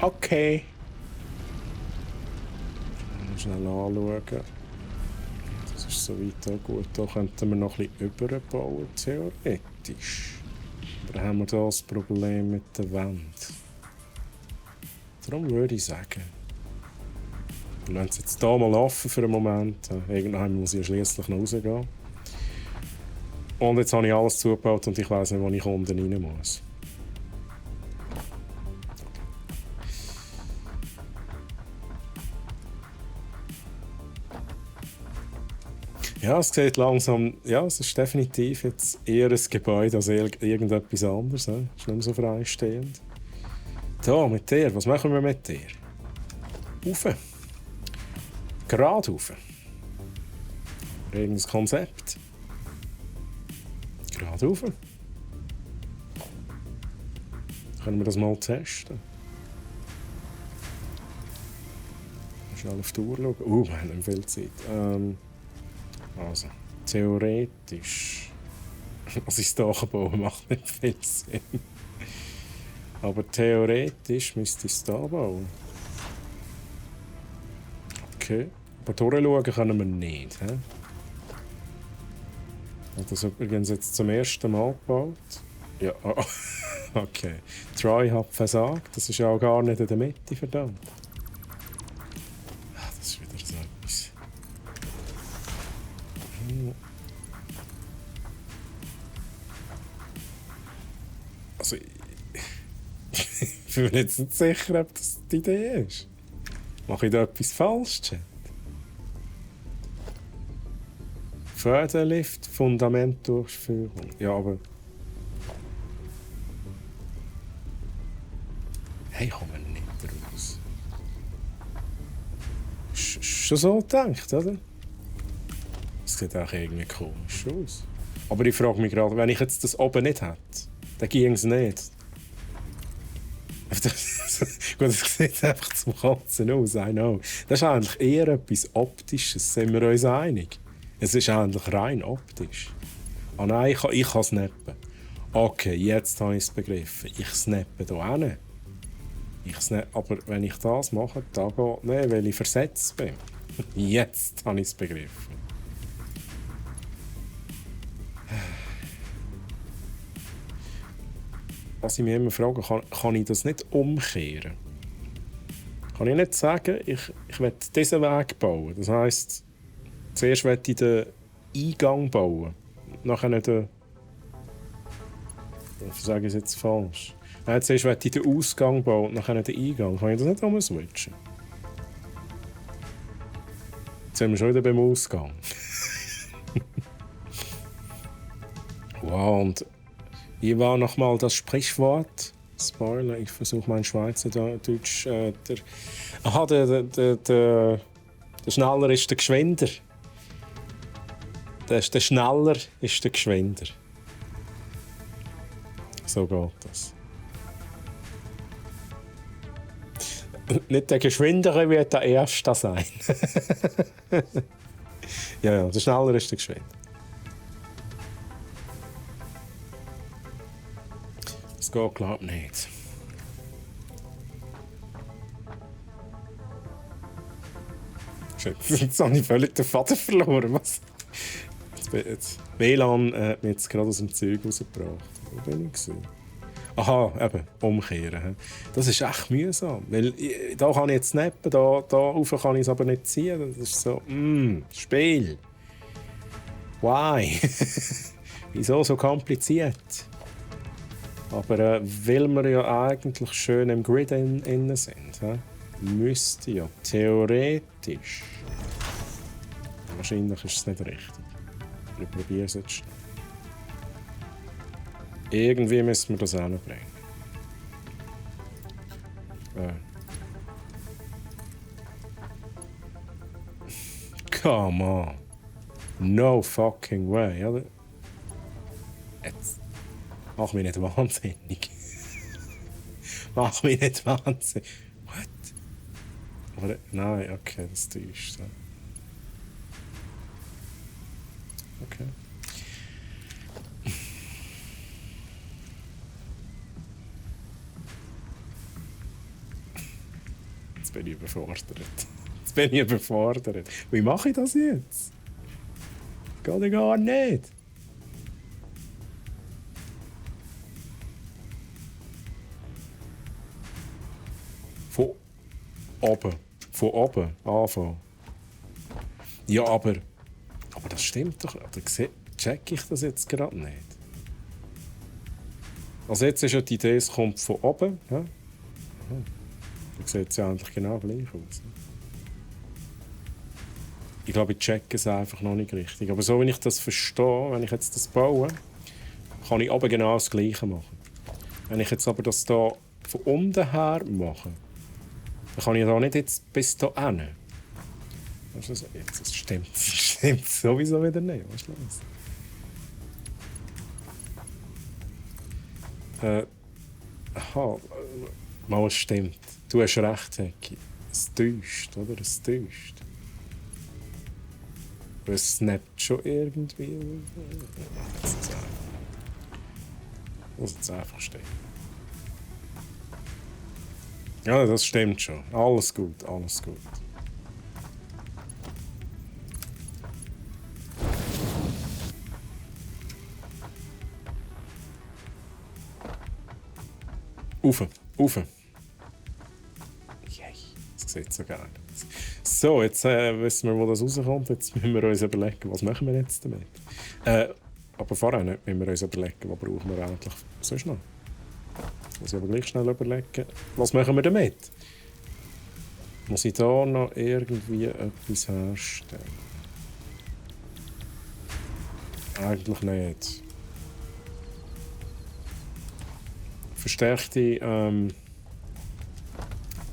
Okay. Schnell anschauen. Das ist soweit auch gut. Da könnten wir noch ein bisschen überbauen, theoretisch. Aber dann haben wir da das Problem mit der Wand. Darum würde ich sagen, wir lassen es jetzt hier mal offen für einen Moment. Irgendwann muss ich ja schliesslich noch rausgehen. Und jetzt habe ich alles zugebaut und ich weiss nicht, wo ich unten rein muss. Ja, es sieht langsam, ja, es ist definitiv jetzt eher ein Gebäude als irgendetwas anderes. Es ist nicht mehr so freistehend. Da, mit dir, was machen wir mit dir? Rauf. Gerade rauf. Irgendein Konzept. Gerade rauf. Können wir das mal testen? Schnell auf die Uhr schauen. Wir haben nicht viel Zeit. Also, theoretisch. Was ich da bauen macht nicht viel Sinn. Aber theoretisch müsste ich es da bauen. Okay. Aber durchschauen können wir nicht. He? Ich habe das übrigens jetzt zum ersten Mal gebaut. Ja, oh. Okay. Troy hat versagt. Das ist ja auch gar nicht in der Mitte, verdammt. Das ist wieder so etwas. Also, ich bin mir jetzt nicht sicher, ob das die Idee ist. Mache ich da etwas falsch, Chat? Förderlift, Fundamentdurchführung. Ja, aber... Hey, kommen wir nicht raus. Schon so gedacht, oder? Das sieht auch irgendwie komisch aus. Aber ich frage mich gerade, wenn ich jetzt das oben nicht hätte, dann ging es nicht. Gut, das sieht einfach zum Kotzen aus, I know. Das ist eigentlich eher etwas Optisches, sind wir uns einig? Es ist eigentlich rein optisch. Ah nein, ich kann snappen. Okay, jetzt habe ich es begriffen. Ich snappe hier hin. Aber wenn ich das mache, da geht nicht, weil ich versetzt bin. Jetzt habe ich es begriffen. Was ich mich immer frage, kann ich das nicht umkehren? Kann ich nicht sagen, ich will diesen Weg bauen? Das heisst, zuerst will ich den Eingang bauen. Nachher den... Ich sage es jetzt falsch. Nein, zuerst will ich den Ausgang bauen und nachher den Eingang. Kann ich das nicht umswitchen? Jetzt sind wir schon wieder beim Ausgang. Wow, und wie war nochmal das Sprichwort? Spoiler, ich versuche mein Schweizerdeutsch. Der Schneller ist der Geschwinder. Der Schneller ist der Geschwinder. So geht das. Nicht der Geschwindere wird der Erste sein. Ja, der Schneller ist der Geschwinder. Es geht, glaub ich, nicht. Shit, jetzt habe ich völlig den Faden verloren. Was? Jetzt WLAN hat mich jetzt gerade aus dem Zeug rausgebracht. Wo bin ich gewesen? Aha, eben, umkehren. He. Das ist echt mühsam. Weil da kann ich jetzt snappen, da rauf kann ich es aber nicht ziehen. Das ist so, Spiel. Why? Wieso so kompliziert? Aber weil wir ja eigentlich schön im Grid innen sind, müsste ja theoretisch. Wahrscheinlich ist es nicht richtig. Ich probiere es jetzt schnell. Irgendwie müssen wir das auch noch bringen. Come on. No fucking way. Oder? Jetzt. Mach mich nicht wahnsinnig. Mach mich nicht wahnsinnig. What? Aber, nein, okay, das täuscht. Okay. Jetzt bin ich überfordert. Jetzt bin ich überfordert. Wie mache ich das jetzt? Geht ja gar nicht. Von oben. Von oben anfangen. Ja, aber das stimmt doch. Oder check ich das jetzt gerade nicht? Also jetzt ist ja die Idee, es kommt von oben. Ja? Da sieht es ja eigentlich genau gleich aus. Ich glaube, ich checke es einfach noch nicht richtig. Aber so wie ich das verstehe, wenn ich jetzt das baue, kann ich oben genau das Gleiche machen. Wenn ich jetzt aber das hier von unten her mache, dann kann ich da nicht jetzt bis hier hin. Also, jetzt, das stimmt sowieso wieder nicht. Was ist los? Aha, mal, es stimmt. Du hast recht, Hecki. Es täuscht, oder? Es täuscht. Aber es snappt schon irgendwie. Muss jetzt einfach stehen. Ja, das stimmt schon. Alles gut, alles gut. Ufe. Yay, das sieht so geil aus. So, jetzt wissen wir, wo das rauskommt. Jetzt müssen wir uns überlegen, was machen wir jetzt damit. Aber vorher müssen wir uns überlegen, was brauchen wir eigentlich sonst noch. Muss ich aber gleich schnell überlegen, was machen wir damit? Muss ich da noch irgendwie etwas herstellen? Eigentlich nicht. Verstärkte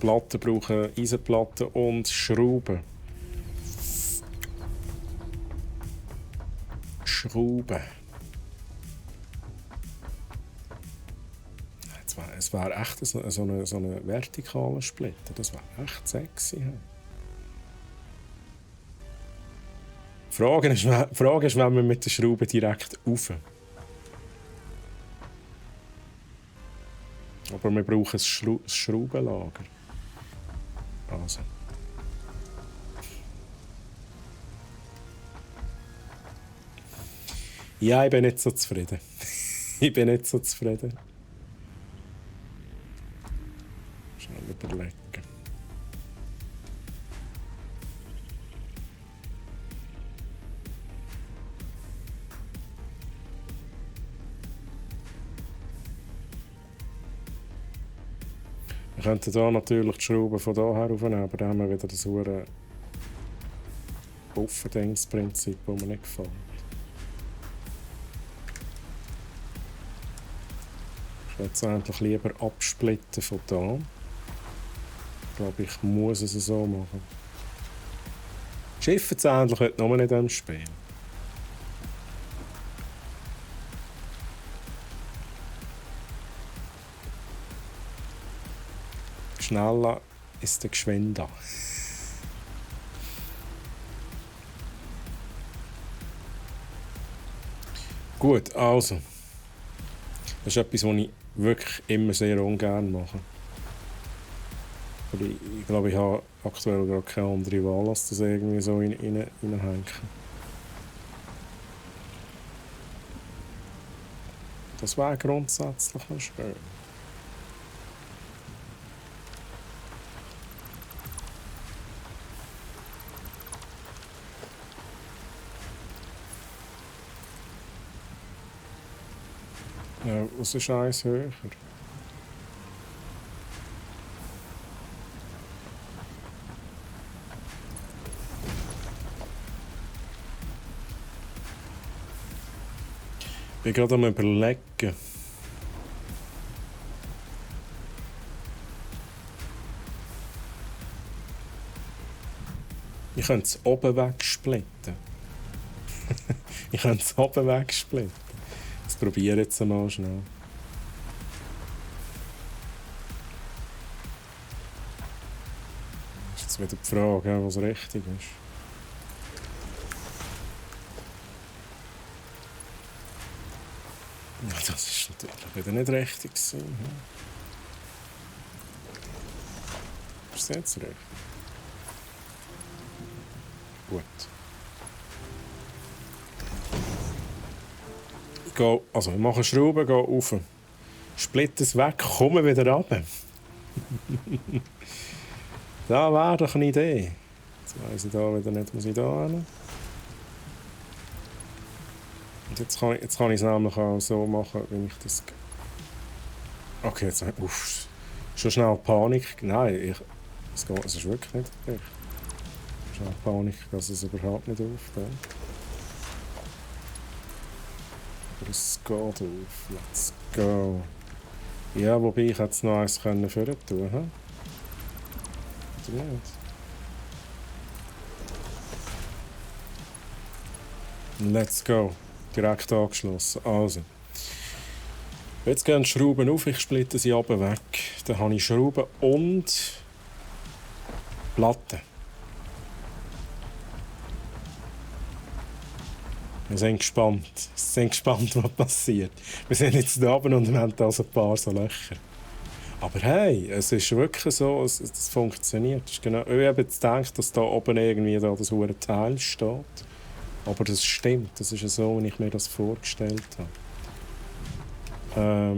Platten brauchen Eisenplatten und Schrauben. Es wäre echt so eine vertikale Splitter. Das wäre echt sexy. Die Frage ist, wenn wir mit der Schraube direkt rauf. Aber wir brauchen ein Schraubenlager. Also. Ja, ich bin nicht so zufrieden. Schnell überlegen. Wir könnten hier natürlich die Schrauben von hier her aufnehmen, aber dann haben wir wieder das hure Buffendings-Prinzip, das mir nicht gefällt. Ich würde es eigentlich lieber absplitten von hier. Ich glaube, ich muss es so machen. Schiffen es eigentlich heute noch nicht im Spiel. Schneller ist der geschwinder. Gut, also. Das ist etwas, was ich wirklich immer sehr ungern mache. Aber ich glaube, ich habe aktuell gar keine andere Wahl, als das irgendwie so reinhängen. Das wäre grundsätzlich noch schön. Ja, was ist eins höher? Ich bin gerade am Überlegen. Ich könnte es oben wegsplitten. Ich könnte es oben wegsplitten. Das probiere ich jetzt mal schnell. Das ist jetzt wieder die Frage, was richtig ist. Ja, das ist natürlich wieder nicht richtig gewesen. Ist das jetzt recht? Gut. Ich mache Schrauben, gehe rauf. Split es weg, komme wieder runter. Das wäre doch eine Idee. Jetzt weiss ich da wieder nicht, muss ich da hin. Und jetzt kann ich es nämlich auch so machen, wie ich das... Okay, jetzt schon schnell Panik. Nein, es ist wirklich nicht recht. Schnell Panik, dass es überhaupt nicht aufgeht. Aber es geht auf. Let's go. Ja, wobei ich jetzt noch eins vorne tun können. Oder nicht? Let's go. Direkt angeschlossen. Also. Jetzt gehen die Schrauben auf, ich splitte sie runter weg. Dann habe ich Schrauben und Platten. Wir sind gespannt. Was passiert. Wir sind jetzt da oben und wir haben da so ein paar so Löcher. Aber hey, es ist wirklich so, es funktioniert. Es ist genau, ich habe jetzt gedacht, dass da oben irgendwie das hohe Teil steht. Aber das stimmt, das ist so, wie ich mir das vorgestellt habe. Ja,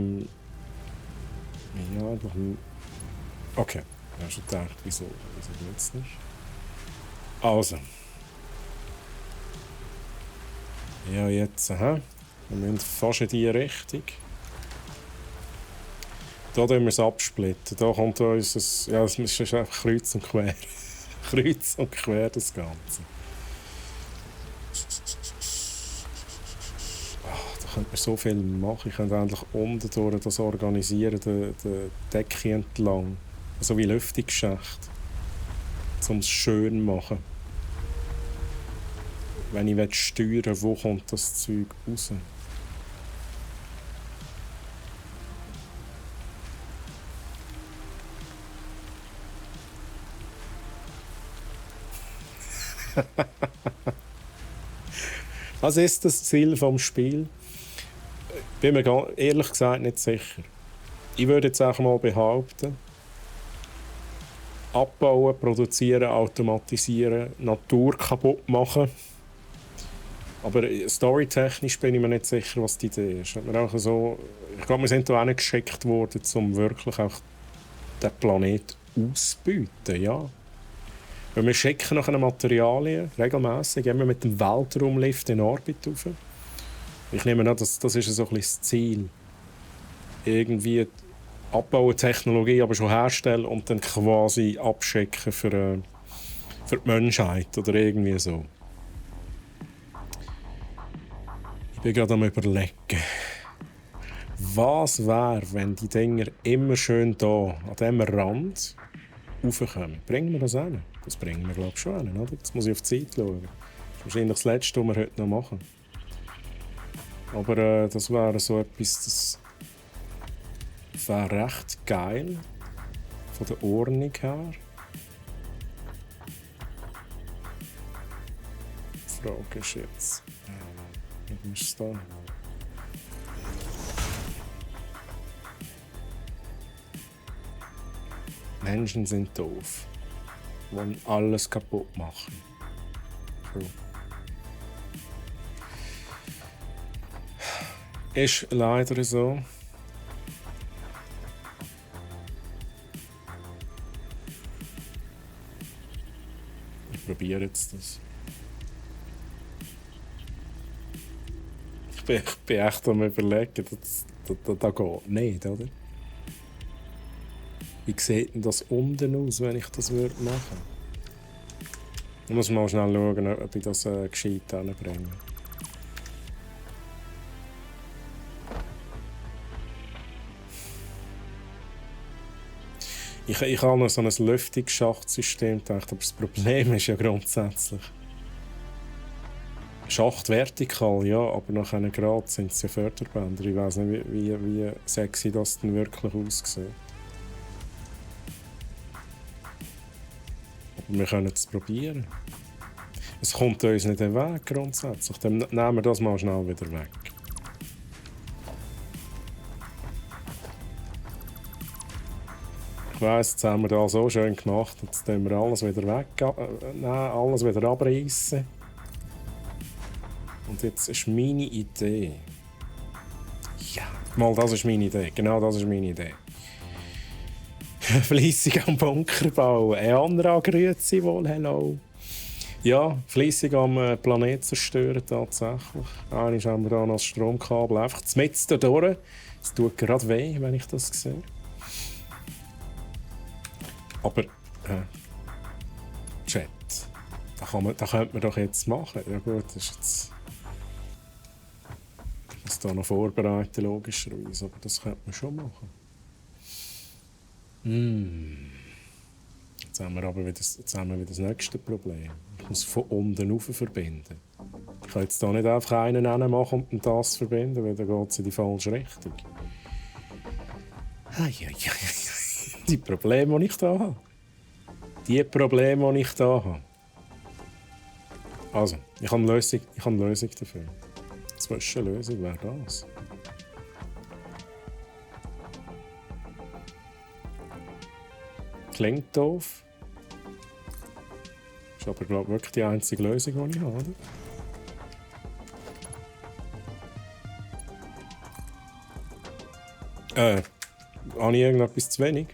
okay, ich habe schon gedacht, wieso geht es nicht? Also. Ja, jetzt, Wir müssen fast in diese Richtung. Hier tun wir es absplitten. Da kommt uns ja, es ist einfach kreuz und quer. Kreuz und quer das Ganze. Da könnte man so viel machen. Ich könnte eigentlich unten durch das organisieren, die Decke entlang. So wie Lüftungsschächte. Um es schön zu machen. Wenn ich steuern will, wo kommt das Zeug raus? Was ist das Ziel vom Spiel? Bin mir ehrlich gesagt nicht sicher. Ich würde jetzt auch mal behaupten, abbauen, produzieren, automatisieren, Natur kaputt machen. Aber storytechnisch bin ich mir nicht sicher, was die Idee ist. Ich glaube, wir sind da auch nicht geschickt worden, um wirklich auch den Planeten auszubeuten, ja. Weil wir schicken nach Materialien regelmäßig, gehen wir mit dem Weltraumlift in Orbit rauf. Ich nehme an, das ist so ein bisschen das Ziel. Irgendwie abbauen, Technologie aber schon herstellen und dann quasi abschicken für die Menschheit oder irgendwie so. Ich bin gerade am Überlegen, was wäre, wenn die Dinger immer schön hier an diesem Rand raufkommen? Bringen wir das hin? Das bringen wir, glaube ich, schon hin, oder? Jetzt muss ich auf die Zeit schauen. Das ist wahrscheinlich das Letzte, was wir heute noch machen. Aber das wäre so etwas, das wäre recht geil, von der Ordnung her. Die Frage ist jetzt, wie ist es da? Menschen sind doof. Wollen alles kaputt machen. True. Ist leider so. Ich probiere jetzt das. Ich bin echt am Überlegen, das geht nicht, oder? Wie sieht denn das unten aus, wenn ich das machen würde? Ich muss mal schnell schauen, ob ich das gescheit hinbringe. Ich habe noch so ein Lüftungsschachtsystem gedacht, aber das Problem ist ja grundsätzlich. Schacht vertikal, ja, aber nach einem Grad sind es ja Förderbänder. Ich weiß nicht, wie sexy das denn wirklich aussieht. Aber wir können es probieren. Es kommt uns nicht in den Weg grundsätzlich. Dann nehmen wir das mal schnell wieder weg. Ich weiss, jetzt haben wir das so schön gemacht. Jetzt nehmen wir alles wieder weg, alles wieder abreißen. Und jetzt ist meine Idee. Ja, mal, das ist meine Idee. Genau das ist meine Idee. Fleissig am Bunker bauen. Ein anderer grüezi wohl, hello. Ja, fleissig am Planet zerstören tatsächlich. Einmal haben wir da noch das Stromkabel einfach mitten da durch. Es tut gerade weh, wenn ich das sehe. Aber, Chat, da könnte man doch jetzt machen. Ja gut, das ist jetzt... Ich muss da noch vorbereiten, logischerweise, aber das könnte man schon machen. Jetzt haben wir aber wieder das nächste Problem. Ich muss von unten rauf verbinden. Ich kann jetzt da nicht einfach einen machen und das verbinden, weil dann geht es in die falsche Richtung. Die Probleme, die ich da habe. Also, ich habe eine Lösung dafür. Die Zwischenlösung wäre das. Klingt doof. Ist aber, glaube ich, wirklich die einzige Lösung, die ich habe. Habe ich irgendetwas zu wenig?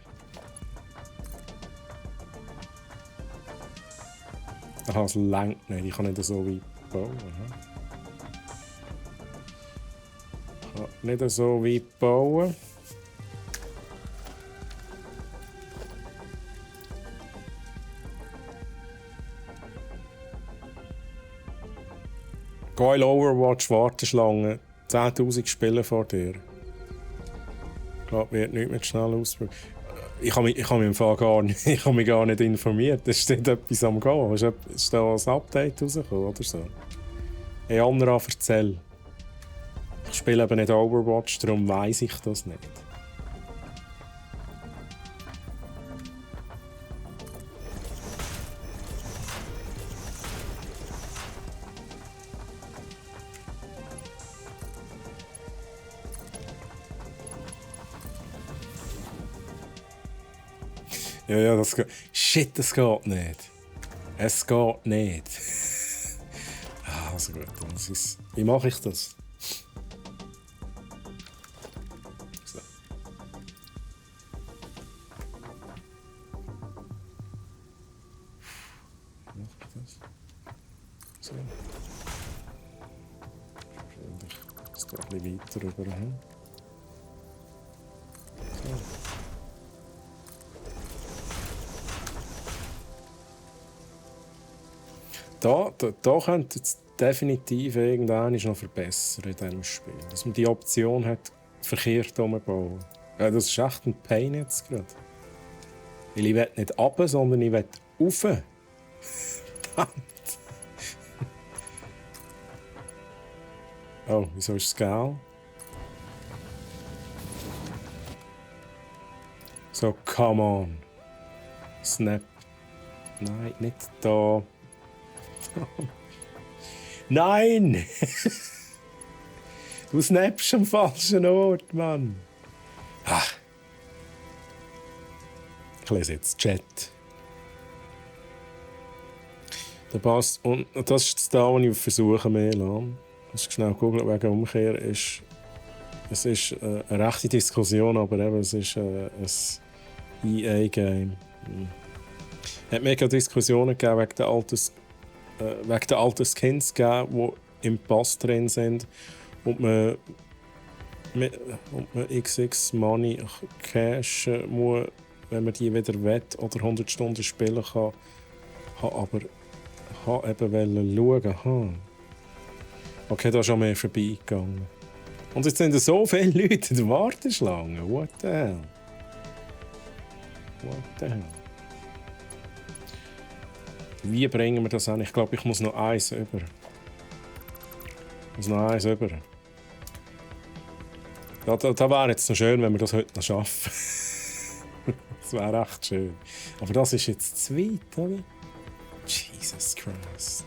Aha, es längt nicht. Ich kann nicht so weit bauen. Ich kann nicht so weit bauen. Geil Overwatch, Warteschlange. 10'000 Spieler vor dir. Ich glaube, wird nicht mehr schnell ausprobieren. Ich habe mich im Fall gar nicht informiert. Es steht etwas am Gehen. Ist da ein Update rausgekommen oder so? Hey, Anna, erzähl. Ich spiele eben nicht Overwatch, darum weiss ich das nicht. Ja, das geht. Shit, das geht nicht. Es geht nicht. Also gut, wie mache ich das? So. Wie mache ich das? So. Wahrscheinlich ist da ein bisschen weiter rüber. So. Da könnte es definitiv irgendwann noch verbessern in diesem Spiel. Dass man die Option hat, verkehrt umzubauen. Ja, das ist echt ein Pain jetzt gerade. Weil ich will nicht runter, sondern ich will rauf. Verdammt. Oh, wieso ist es geil? So, come on. Snap. Nein, nicht da. Nein! Du snappst am falschen Ort, Mann. Ach. Ich lese jetzt Chat. Der passt. Und das ist das da, was ich versuche, Melan. Ich muss schnell googeln, wegen Umkehr. Es ist eine rechte Diskussion, aber eben, es ist ein EA-Game. Es hat mega Diskussionen gegeben wegen der alten Skins, die im Pass drin sind und man XX Money cashen muss, wenn man die wieder wett oder 100 Stunden spielen kann. Aber eben schauen. Okay, da ist schon mehr vorbeigegangen. Und jetzt sind so viele Leute in der Warteschlange. What the hell? What the hell? Wie bringen wir das an? Ich glaube, ich muss noch eins über. Da wäre jetzt noch schön, wenn wir das heute noch schaffen. Das wäre echt schön. Aber das ist jetzt zu weit, oder? Jesus Christ.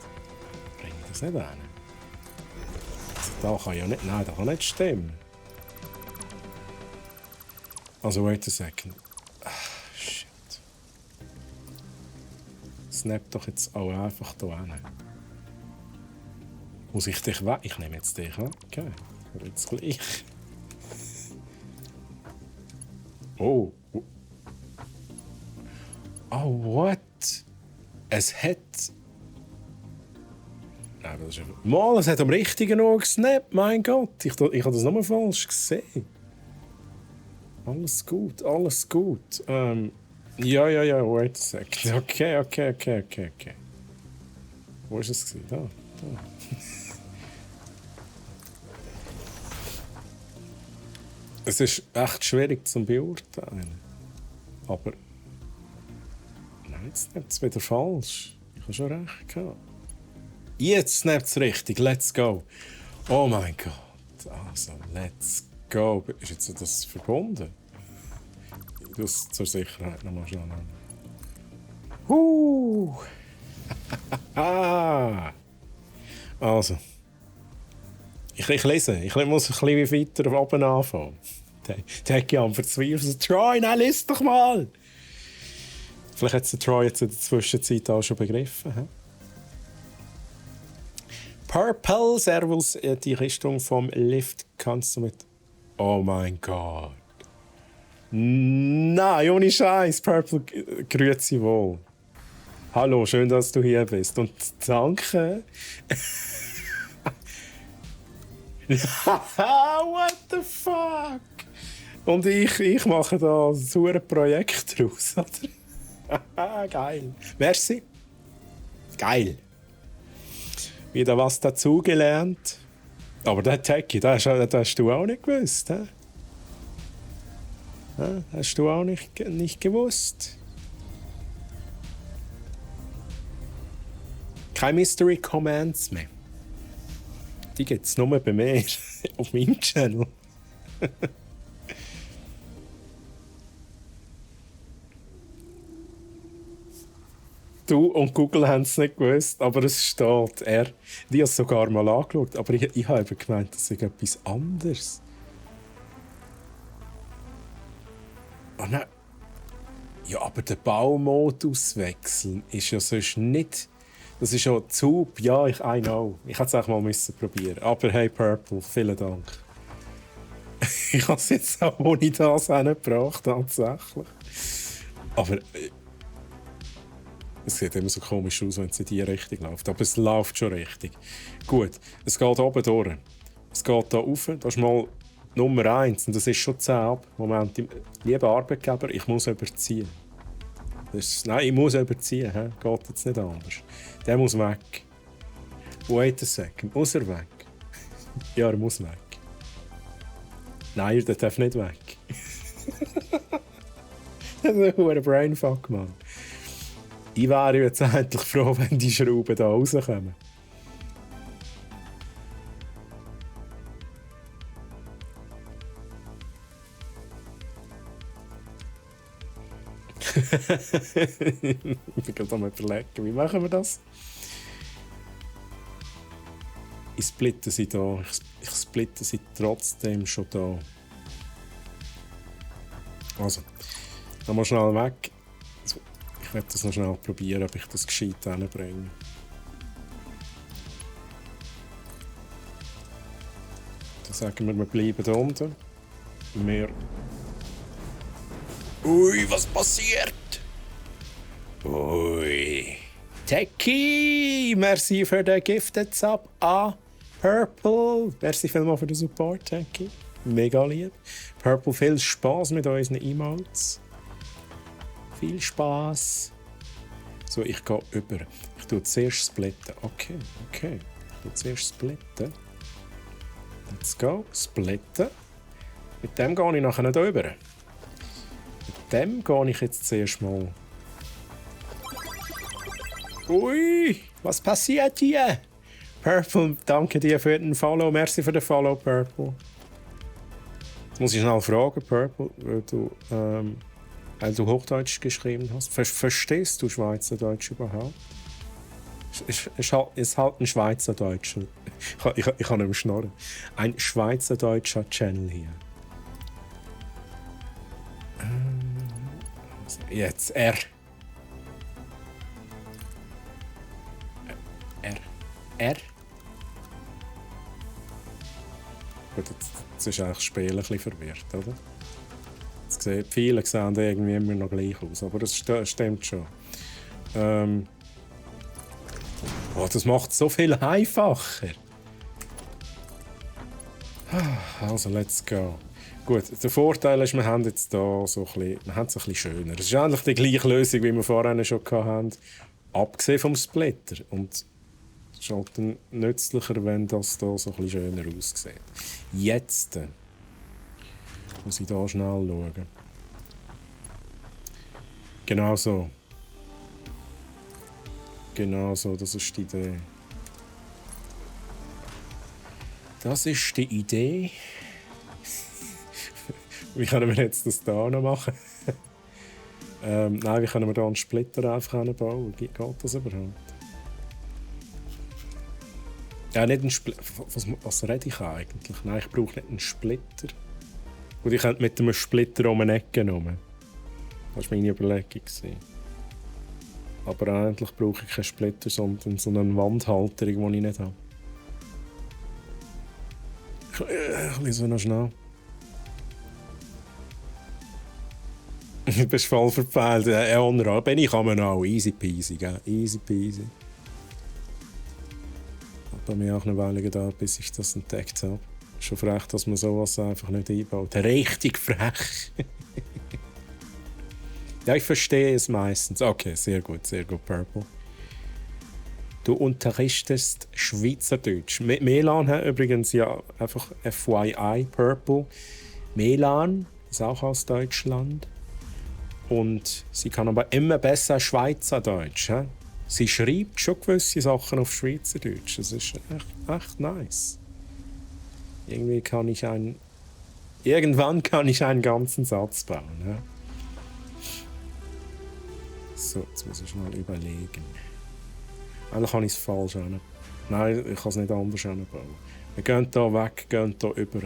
Bringe ich das nicht hin? Da kann ja nicht. Nein, das kann nicht stimmen. Also, wait a second. Shit. Snap doch jetzt auch einfach hier hin. Muss ich dich weg? Ich nehme jetzt dich, okay. Aber jetzt gleich. Oh. Oh, what? Es hat. Nein, das ist einfach. Mal, es hat am richtigen Ort gesnappt, mein Gott. Ich habe das nochmal falsch gesehen. Alles gut, alles gut. Ja, wait a second. Okay. Wo war es? Da. Es ist echt schwierig zu beurteilen. Aber. Nein, jetzt snappt es wieder falsch. Ich habe schon recht gehabt. Jetzt snappt es richtig. Let's go. Oh mein Gott. Also, let's go. Ist jetzt das verbunden? Das zur Sicherheit nochmal schnell an. Also. Ich lese. Ich muss ein bisschen weiter oben anfangen. Der hat ja am Verzweifeln. Troy, nein, lies doch mal! Vielleicht hat der Troy jetzt in der Zwischenzeit auch schon begriffen. He? Purple, Servus, die Richtung vom Lift kannst du mit. Oh mein Gott. Nein, ohne Scheiß, Purple, grüezi wohl. Hallo, schön, dass du hier bist. Und danke. What the fuck? Und ich mache da ein super Projekt draus, oder? Geil. Merci. Geil. Wieder was dazugelernt. Aber der Techie, das hast du auch nicht gewusst. He? Ja, hast du auch nicht gewusst. Keine Mystery Commands mehr. Die gibt es nur bei mir auf meinem Channel. Du und Google haben es nicht gewusst, aber es steht. Die hat es sogar mal angeschaut, aber ich habe eben gemeint, das ist etwas anderes. Oh nein. Ja, aber den Baumodus wechseln ist ja sonst nicht. Das ist ja zu. Ja, I know. Ich hätte es auch mal probieren. Aber hey, Purple, vielen Dank. Ich habe es jetzt auch ohne das hingebracht, tatsächlich. Aber es sieht immer so komisch aus, wenn es in die Richtung läuft. Aber es läuft schon richtig. Gut, es geht oben durch. Es geht hier rauf. Das ist mal Nummer 1. Und das ist schon 10 ab. Moment, lieber Arbeitgeber, ich muss überziehen. Nein, ich muss überziehen. He? Geht jetzt nicht anders. Der muss weg. Wait a second. Muss er weg? Ja, er muss weg. Nein, der darf nicht weg. Das ist ein Brainfuck, Mann. Ich wäre jetzt endlich froh, wenn die Schrauben hier rauskommen. Ich bin gerade am überlegen, wie machen wir das? Ich splitte sie da. Ich splitte sie trotzdem schon da. Also, dann mal schnell weg. Ich werde das noch schnell probieren, ob ich das gescheit hinbringe. Dann sagen wir bleiben da unten. Wir... Ui, was passiert? Ui. Techie, merci für den Gifted Sub an Purple. Merci vielmals für den Support, Techie. Mega lieb. Purple, viel Spaß mit unseren Emotes. Viel Spaß. So, ich gehe über. Ich tue zuerst splitten. Okay. Ich tue zuerst splitten. Let's go. Splitten. Mit dem gehe ich nachher nicht über. Mit dem gehe ich jetzt zuerst mal. Ui, was passiert hier? Purple, danke dir für den Follow. Merci für den Follow, Purple. Jetzt muss ich schnell fragen, Purple, weil du Hochdeutsch geschrieben hast. Verstehst du Schweizerdeutsch überhaupt? Ist halt ein Schweizerdeutscher. Ich kann nicht mehr schnurren. Ein Schweizerdeutscher Channel hier. Jetzt R. Gut, jetzt ist eigentlich das Spiel ein bisschen verwirrt, oder? Viele sehen irgendwie immer noch gleich aus, aber das stimmt schon. Das macht es so viel einfacher. Also, let's go. Gut, der Vorteil ist, wir haben jetzt hier so ein bisschen schöner. Es ist eigentlich die gleiche Lösung, wie wir vorhin schon hatten, abgesehen vom Splitter. Und es ist halt dann nützlicher, wenn das hier so ein bisschen schöner aussieht. Jetzt muss ich hier schnell schauen. Genau so. Genau so, das ist die Idee. Das ist die Idee. Wie können wir jetzt das hier noch machen? Nein, wie können wir hier einen Splitter einfach bauen? Geht das überhaupt? Ja, nicht einen Splitter. Was rede ich eigentlich? Nein, ich brauche nicht einen Splitter. Gut, ich könnte mit einem Splitter um eine Ecke nehmen. Das war meine Überlegung. Aber eigentlich brauche ich keinen Splitter, sondern so eine Wandhalterung, die ich nicht habe. Ich lese noch schnell. Du bist voll verpeilt. Ja, bin ich kann man auch. Easy peasy, gell? Easy peasy. Hat bei mir auch eine Weile gedauert, bis ich das entdeckt habe. Schon frech, dass man sowas einfach nicht einbaut. Richtig frech. Ja, ich verstehe es meistens. Okay, sehr gut, Purple. Du unterrichtest Schweizerdeutsch. Melan hat übrigens ja einfach FYI, Purple. Melan ist auch aus Deutschland. Und sie kann aber immer besser Schweizerdeutsch. He? Sie schreibt schon gewisse Sachen auf Schweizerdeutsch. Das ist echt nice. Irgendwann kann ich einen ganzen Satz bauen. He? So, jetzt muss ich schnell überlegen. Eigentlich habe ich es falsch hin. Nein, ich kann es nicht anders bauen. Wir gehen hier weg, gehen hier über.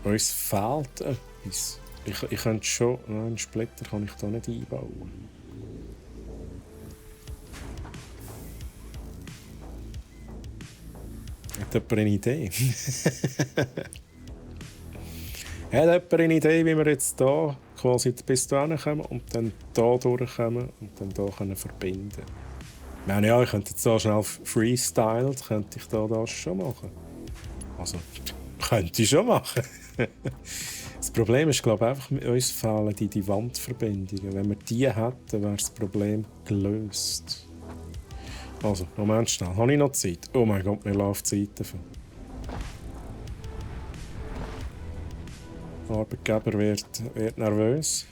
Uns fehlt etwas. Ich könnte schon... Nein, einen Splitter kann ich hier nicht einbauen. Hat jemand eine Idee? Hat jemand eine Idee, wie wir jetzt hier quasi bis hierhin kommen und dann hier durchkommen und dann hier verbinden können? Ich meine, ja, ich könnte jetzt so schnell freestyled, könnte ich das schon machen. Also, könnte ich schon machen. Das Problem ist, glaube ich, einfach, mit uns fehlen die Wandverbindungen. Wenn wir die hätten, wäre das Problem gelöst. Also, Moment schnell. Habe ich noch Zeit? Oh mein Gott, mir läuft die Zeit davon. Der Arbeitgeber wird nervös.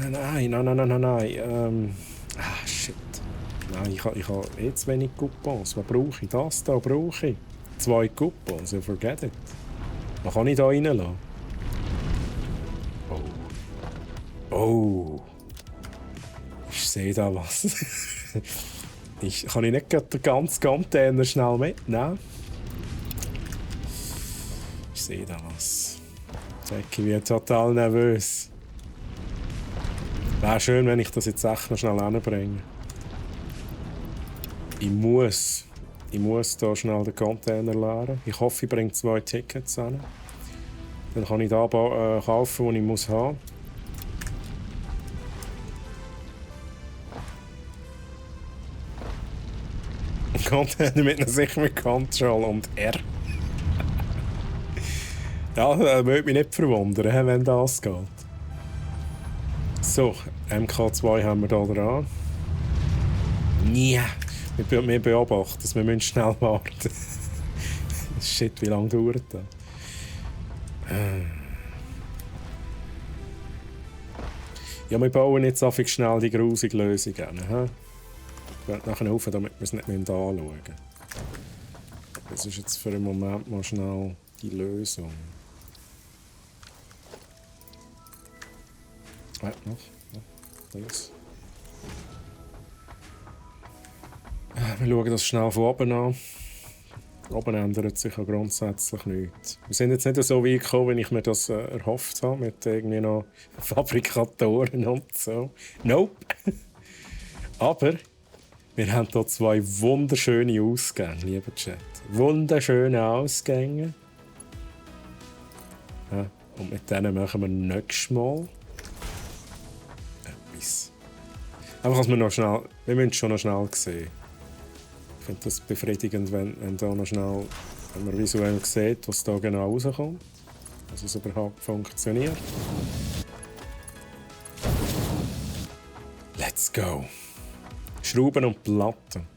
Nein. Shit. Nein, ich habe jetzt wenig Coupons. Was brauche ich? Das hier brauche ich. 2 Coupons, ja, forget it. Was kann ich da reinlassen? Oh. Ich sehe da was. Kann ich nicht den ganzen Container schnell mitnehmen? sehe das. Jackie wird total nervös. Wäre schön, wenn ich das jetzt echt noch schnell hinbringe. Ich muss hier schnell den Container leeren. Ich hoffe, ich bringe 2 Tickets hin. Dann kann ich da kaufen, was ich muss haben. Container mit einer sicheren Control und R. Ja, das würde mich nicht verwundern, wenn das geht. So, MK2 haben wir da dran. Ja, wir beobachten es, wir müssen schnell warten. Shit, wie lange dauert das? Ja, wir bauen jetzt einfach schnell die grusige Lösung an. Ich werde nachher rauf, damit wir es nicht anschauen müssen. Das ist jetzt für den Moment mal schnell die Lösung. Noch. Das. Wir schauen das schnell von oben an. Oben ändert sich ja grundsätzlich nichts. Wir sind jetzt nicht so weit gekommen, wie ich mir das erhofft habe, mit irgendwie noch Fabrikatoren und so. Nope. Aber wir haben hier 2 wunderschöne Ausgänge, lieber Chat. Wunderschöne Ausgänge. Ja, und mit denen machen wir nächstes Mal etwas. Einfach, dass wir noch schnell... Wir müssen es schon noch schnell sehen. Ich finde das befriedigend, wenn da noch schnell... Wenn man visuell sieht, was da genau rauskommt. Dass es überhaupt funktioniert. Let's go! Schrauben und Platten.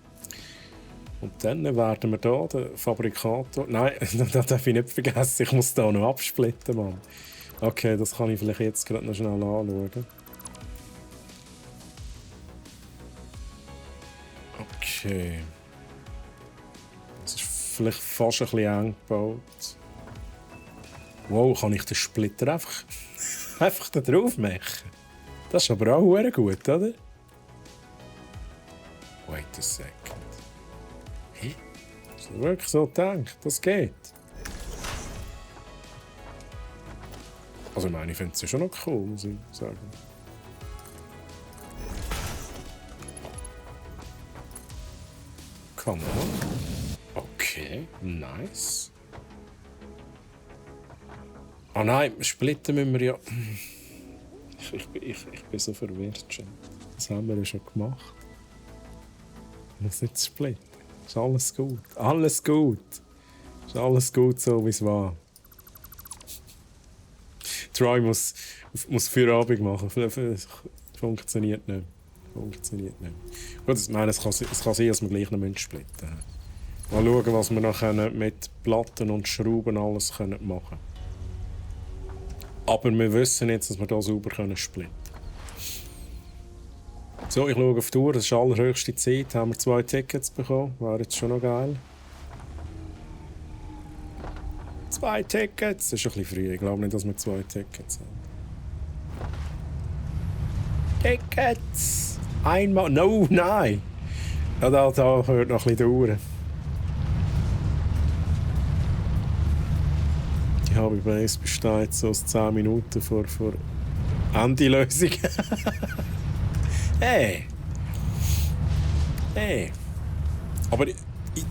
Und dann werden wir hier den Fabrikator... Nein, das darf ich nicht vergessen. Ich muss hier noch absplitten, Mann. Okay, das kann ich vielleicht jetzt gerade noch schnell anschauen. Okay. Das ist vielleicht fast ein bisschen eng gebaut. Wow, kann ich den Splitter einfach da drauf machen? Das ist aber auch sehr gut, oder? Wait a second. Hä? Ist das wirklich so gedacht? Das geht? Also ich meine, ich finde es ja schon noch cool, muss ich sagen. Come on. Okay, nice. Oh nein, splitten müssen wir ja... Ich bin so verwirrt schon. Das haben wir ja schon gemacht. Ich muss nicht splitten. Ist alles gut. Alles gut. Ist alles gut, so wie es war. Troy muss Feierabend machen. Funktioniert nicht. Funktioniert nicht. Gut, ich meine, es kann sein, dass wir gleich noch splitten müssen. Mal schauen, was wir noch mit Platten und Schrauben alles machen können. Aber wir wissen jetzt, dass wir hier sauber splitten können. So, ich schaue auf die Uhr, das ist allerhöchste Zeit. Haben wir 2 Tickets bekommen, wäre jetzt schon noch geil. 2 Tickets! Das ist ein bisschen früh, ich glaube nicht, dass wir 2 Tickets haben. Tickets! Einmal... No, nein! Ja, da hört noch ein bisschen dauern. Ich habe übrigens besteht so 10 Minuten vor Ende-Lösung. Hey! Aber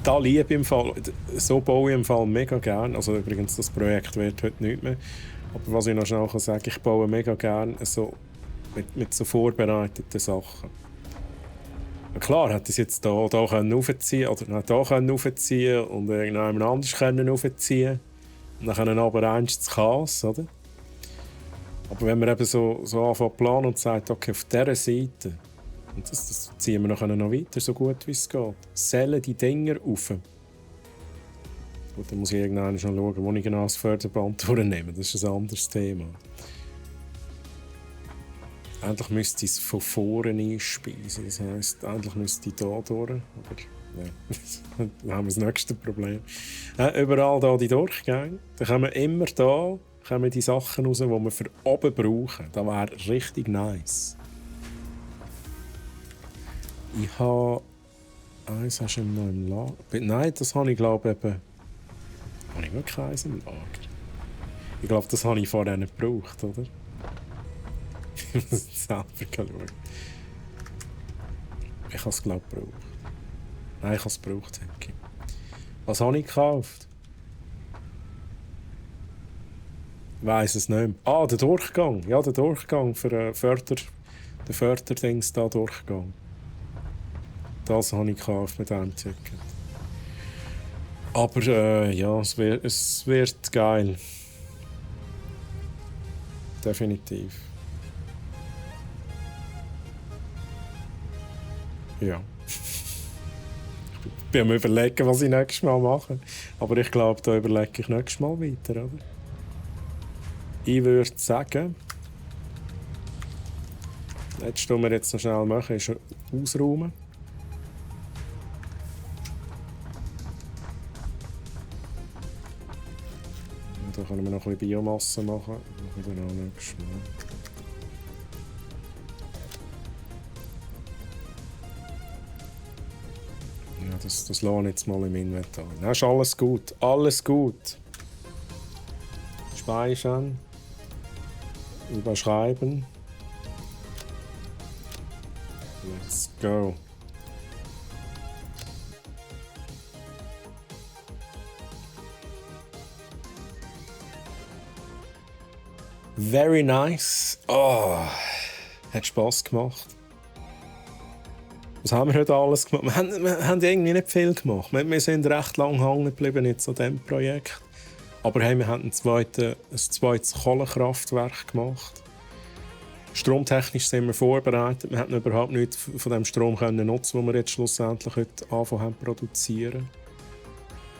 da liebe ich im Fall, so baue ich im Fall mega gerne. Also übrigens, das Projekt wird heute nicht mehr. Aber was ich noch schnell sagen kann, ich baue mega gerne so mit so vorbereiteten Sachen. Klar, hätte ich es jetzt da raufziehen oder da raufziehen und irgendjemand anders raufziehen. Und dann aber eins zu Chaos, oder? Aber wenn man eben so anfängt zu planen und sagt, okay, auf dieser Seite, und das ziehen wir nachher noch weiter, so gut wie es geht, zählen die Dinger rauf. Gut, dann muss ich irgendwann schon schauen, wo ich genau das Förderband durchnehme. Das ist ein anderes Thema. Eigentlich müsste ich es von vorne einspeisen. Das heisst, eigentlich müsste ich hier durch. Aber ja, dann haben wir das nächste Problem. Überall hier die Durchgänge. Dann kommen immer die Sachen raus, die wir für oben brauchen. Das wäre richtig nice. Ich habe... Eins hast du noch im Lager? Nein, das habe ich glaube ich eben... Habe ich wirklich eins im Lager? Ich glaube, das habe ich vorher nicht gebraucht, oder? Ich muss jetzt selber schauen. Ich habe es, glaube ich, gebraucht. Nein, ich habe es gebraucht. Okay. Was habe ich gekauft? Ich weiss es nicht mehr. Ah, der Durchgang. Ja, der Durchgang für den Förderdings da Durchgang. Das habe ich gekauft mit einem Ticket. Aber ja, es wird geil. Definitiv. Ja. Ich bin am Überlegen, was ich nächstes Mal mache. Aber ich glaube, da überlege ich nächstes Mal weiter, oder? Ich würde sagen, das Letzte, was wir jetzt noch schnell machen, ist ausräumen. Und da können wir noch ein bisschen Biomasse machen. Das machen wir dann auch nächstes Mal. Ja, das lasse ich jetzt mal im Inventar. Dann ist alles gut. Alles gut. Speichern. Überschreiben. Let's go. Very nice. Oh, hat Spass gemacht. Was haben wir heute alles gemacht? Wir haben irgendwie nicht viel gemacht. Wir sind recht lang hängen geblieben jetzt an diesem Projekt. Aber hey, wir haben ein zweites Kohlekraftwerk gemacht. Stromtechnisch sind wir vorbereitet. Wir hatten überhaupt nichts von dem Strom nutzen, den wir jetzt schlussendlich heute angefangen haben zu produzieren.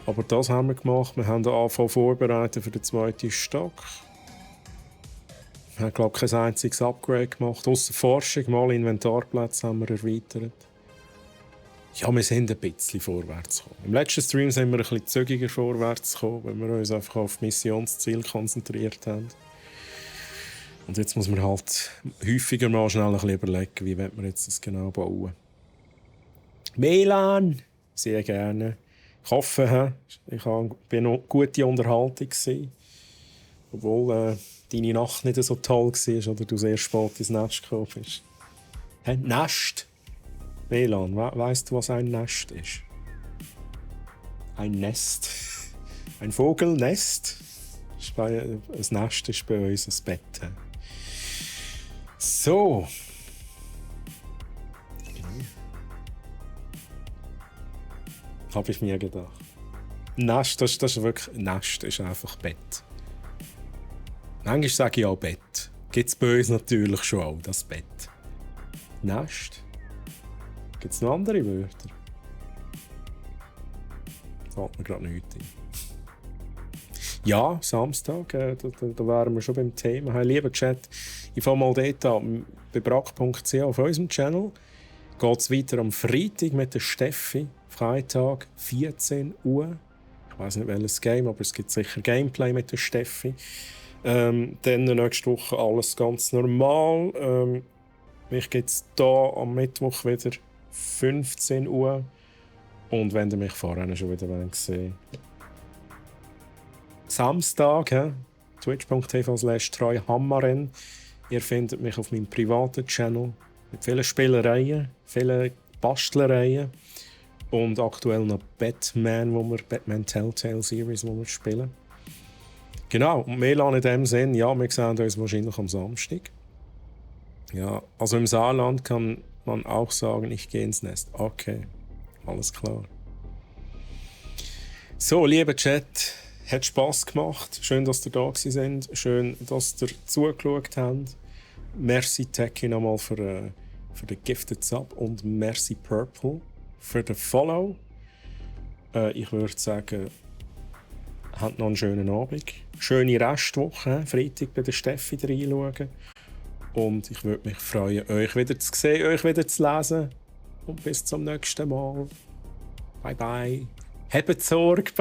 Aber das haben wir gemacht. Wir haben den Anfang vorbereitet für den zweiten Stock. Wir haben, glaube ich, kein einziges Upgrade gemacht. Ausser Forschung, mal Inventarplätze haben wir erweitert. Ja, wir sind ein bisschen vorwärts gekommen. Im letzten Stream sind wir ein bisschen zügiger vorwärts gekommen, weil wir uns einfach auf Missionsziel konzentriert haben. Und jetzt muss man halt häufiger mal schnell ein bisschen überlegen, wie wir jetzt das genau bauen. Milan! Sehr gerne. Ich hoffe, ich war eine gute Unterhaltung. Obwohl deine Nacht nicht so toll war oder du sehr spät ins Nest gekommen bist. Nest? Milan, weißt du, was ein Nest ist? Ein Nest. Ein Vogelnest. Ein Nest ist bei uns ein Bett. So. Habe ich mir gedacht. Nest, das ist wirklich. Nest ist einfach Bett. Manchmal sage ich auch Bett. Gibt es bei uns natürlich schon auch, das Bett. Nest. Gibt es noch andere Wörter? Da fällt mir gerade nichts ein. Ja, Samstag, da wären wir schon beim Thema. Hey, lieber Chat, ich fange mal dort an, bei brack.ch auf unserem Channel. Geht es weiter am Freitag mit der Steffi. Freitag, 14 Uhr. Ich weiß nicht welches Game, aber es gibt sicher Gameplay mit der Steffi. Dann nächste Woche alles ganz normal. Mich gibt es hier am Mittwoch wieder 15 Uhr. Und wenn ihr mich vorher schon wieder sehen wollt. Samstag, twitch.tv/treuhammaren. Ihr findet mich auf meinem privaten Channel mit vielen Spielereien, vielen Bastlereien und aktuell noch Batman Telltale Series, wo wir spielen. Genau, und Milan in dem Sinn, ja, wir sehen uns wahrscheinlich am Samstag. Ja, also im Saarland kann man auch sagen, ich gehe ins Nest. Okay, alles klar. So, lieber Chat, hat Spass gemacht. Schön, dass ihr da seid. Schön, dass ihr zugeschaut habt. Merci Techie nochmal für den Gifted Sub und merci Purple für den Follow. Ich würde sagen, habt noch einen schönen Abend. Schöne Restwoche. Freitag bei der Steffi reinschauen. Und ich würde mich freuen, euch wieder zu sehen, euch wieder zu lesen. Und bis zum nächsten Mal. Bye bye. Habt Sorge.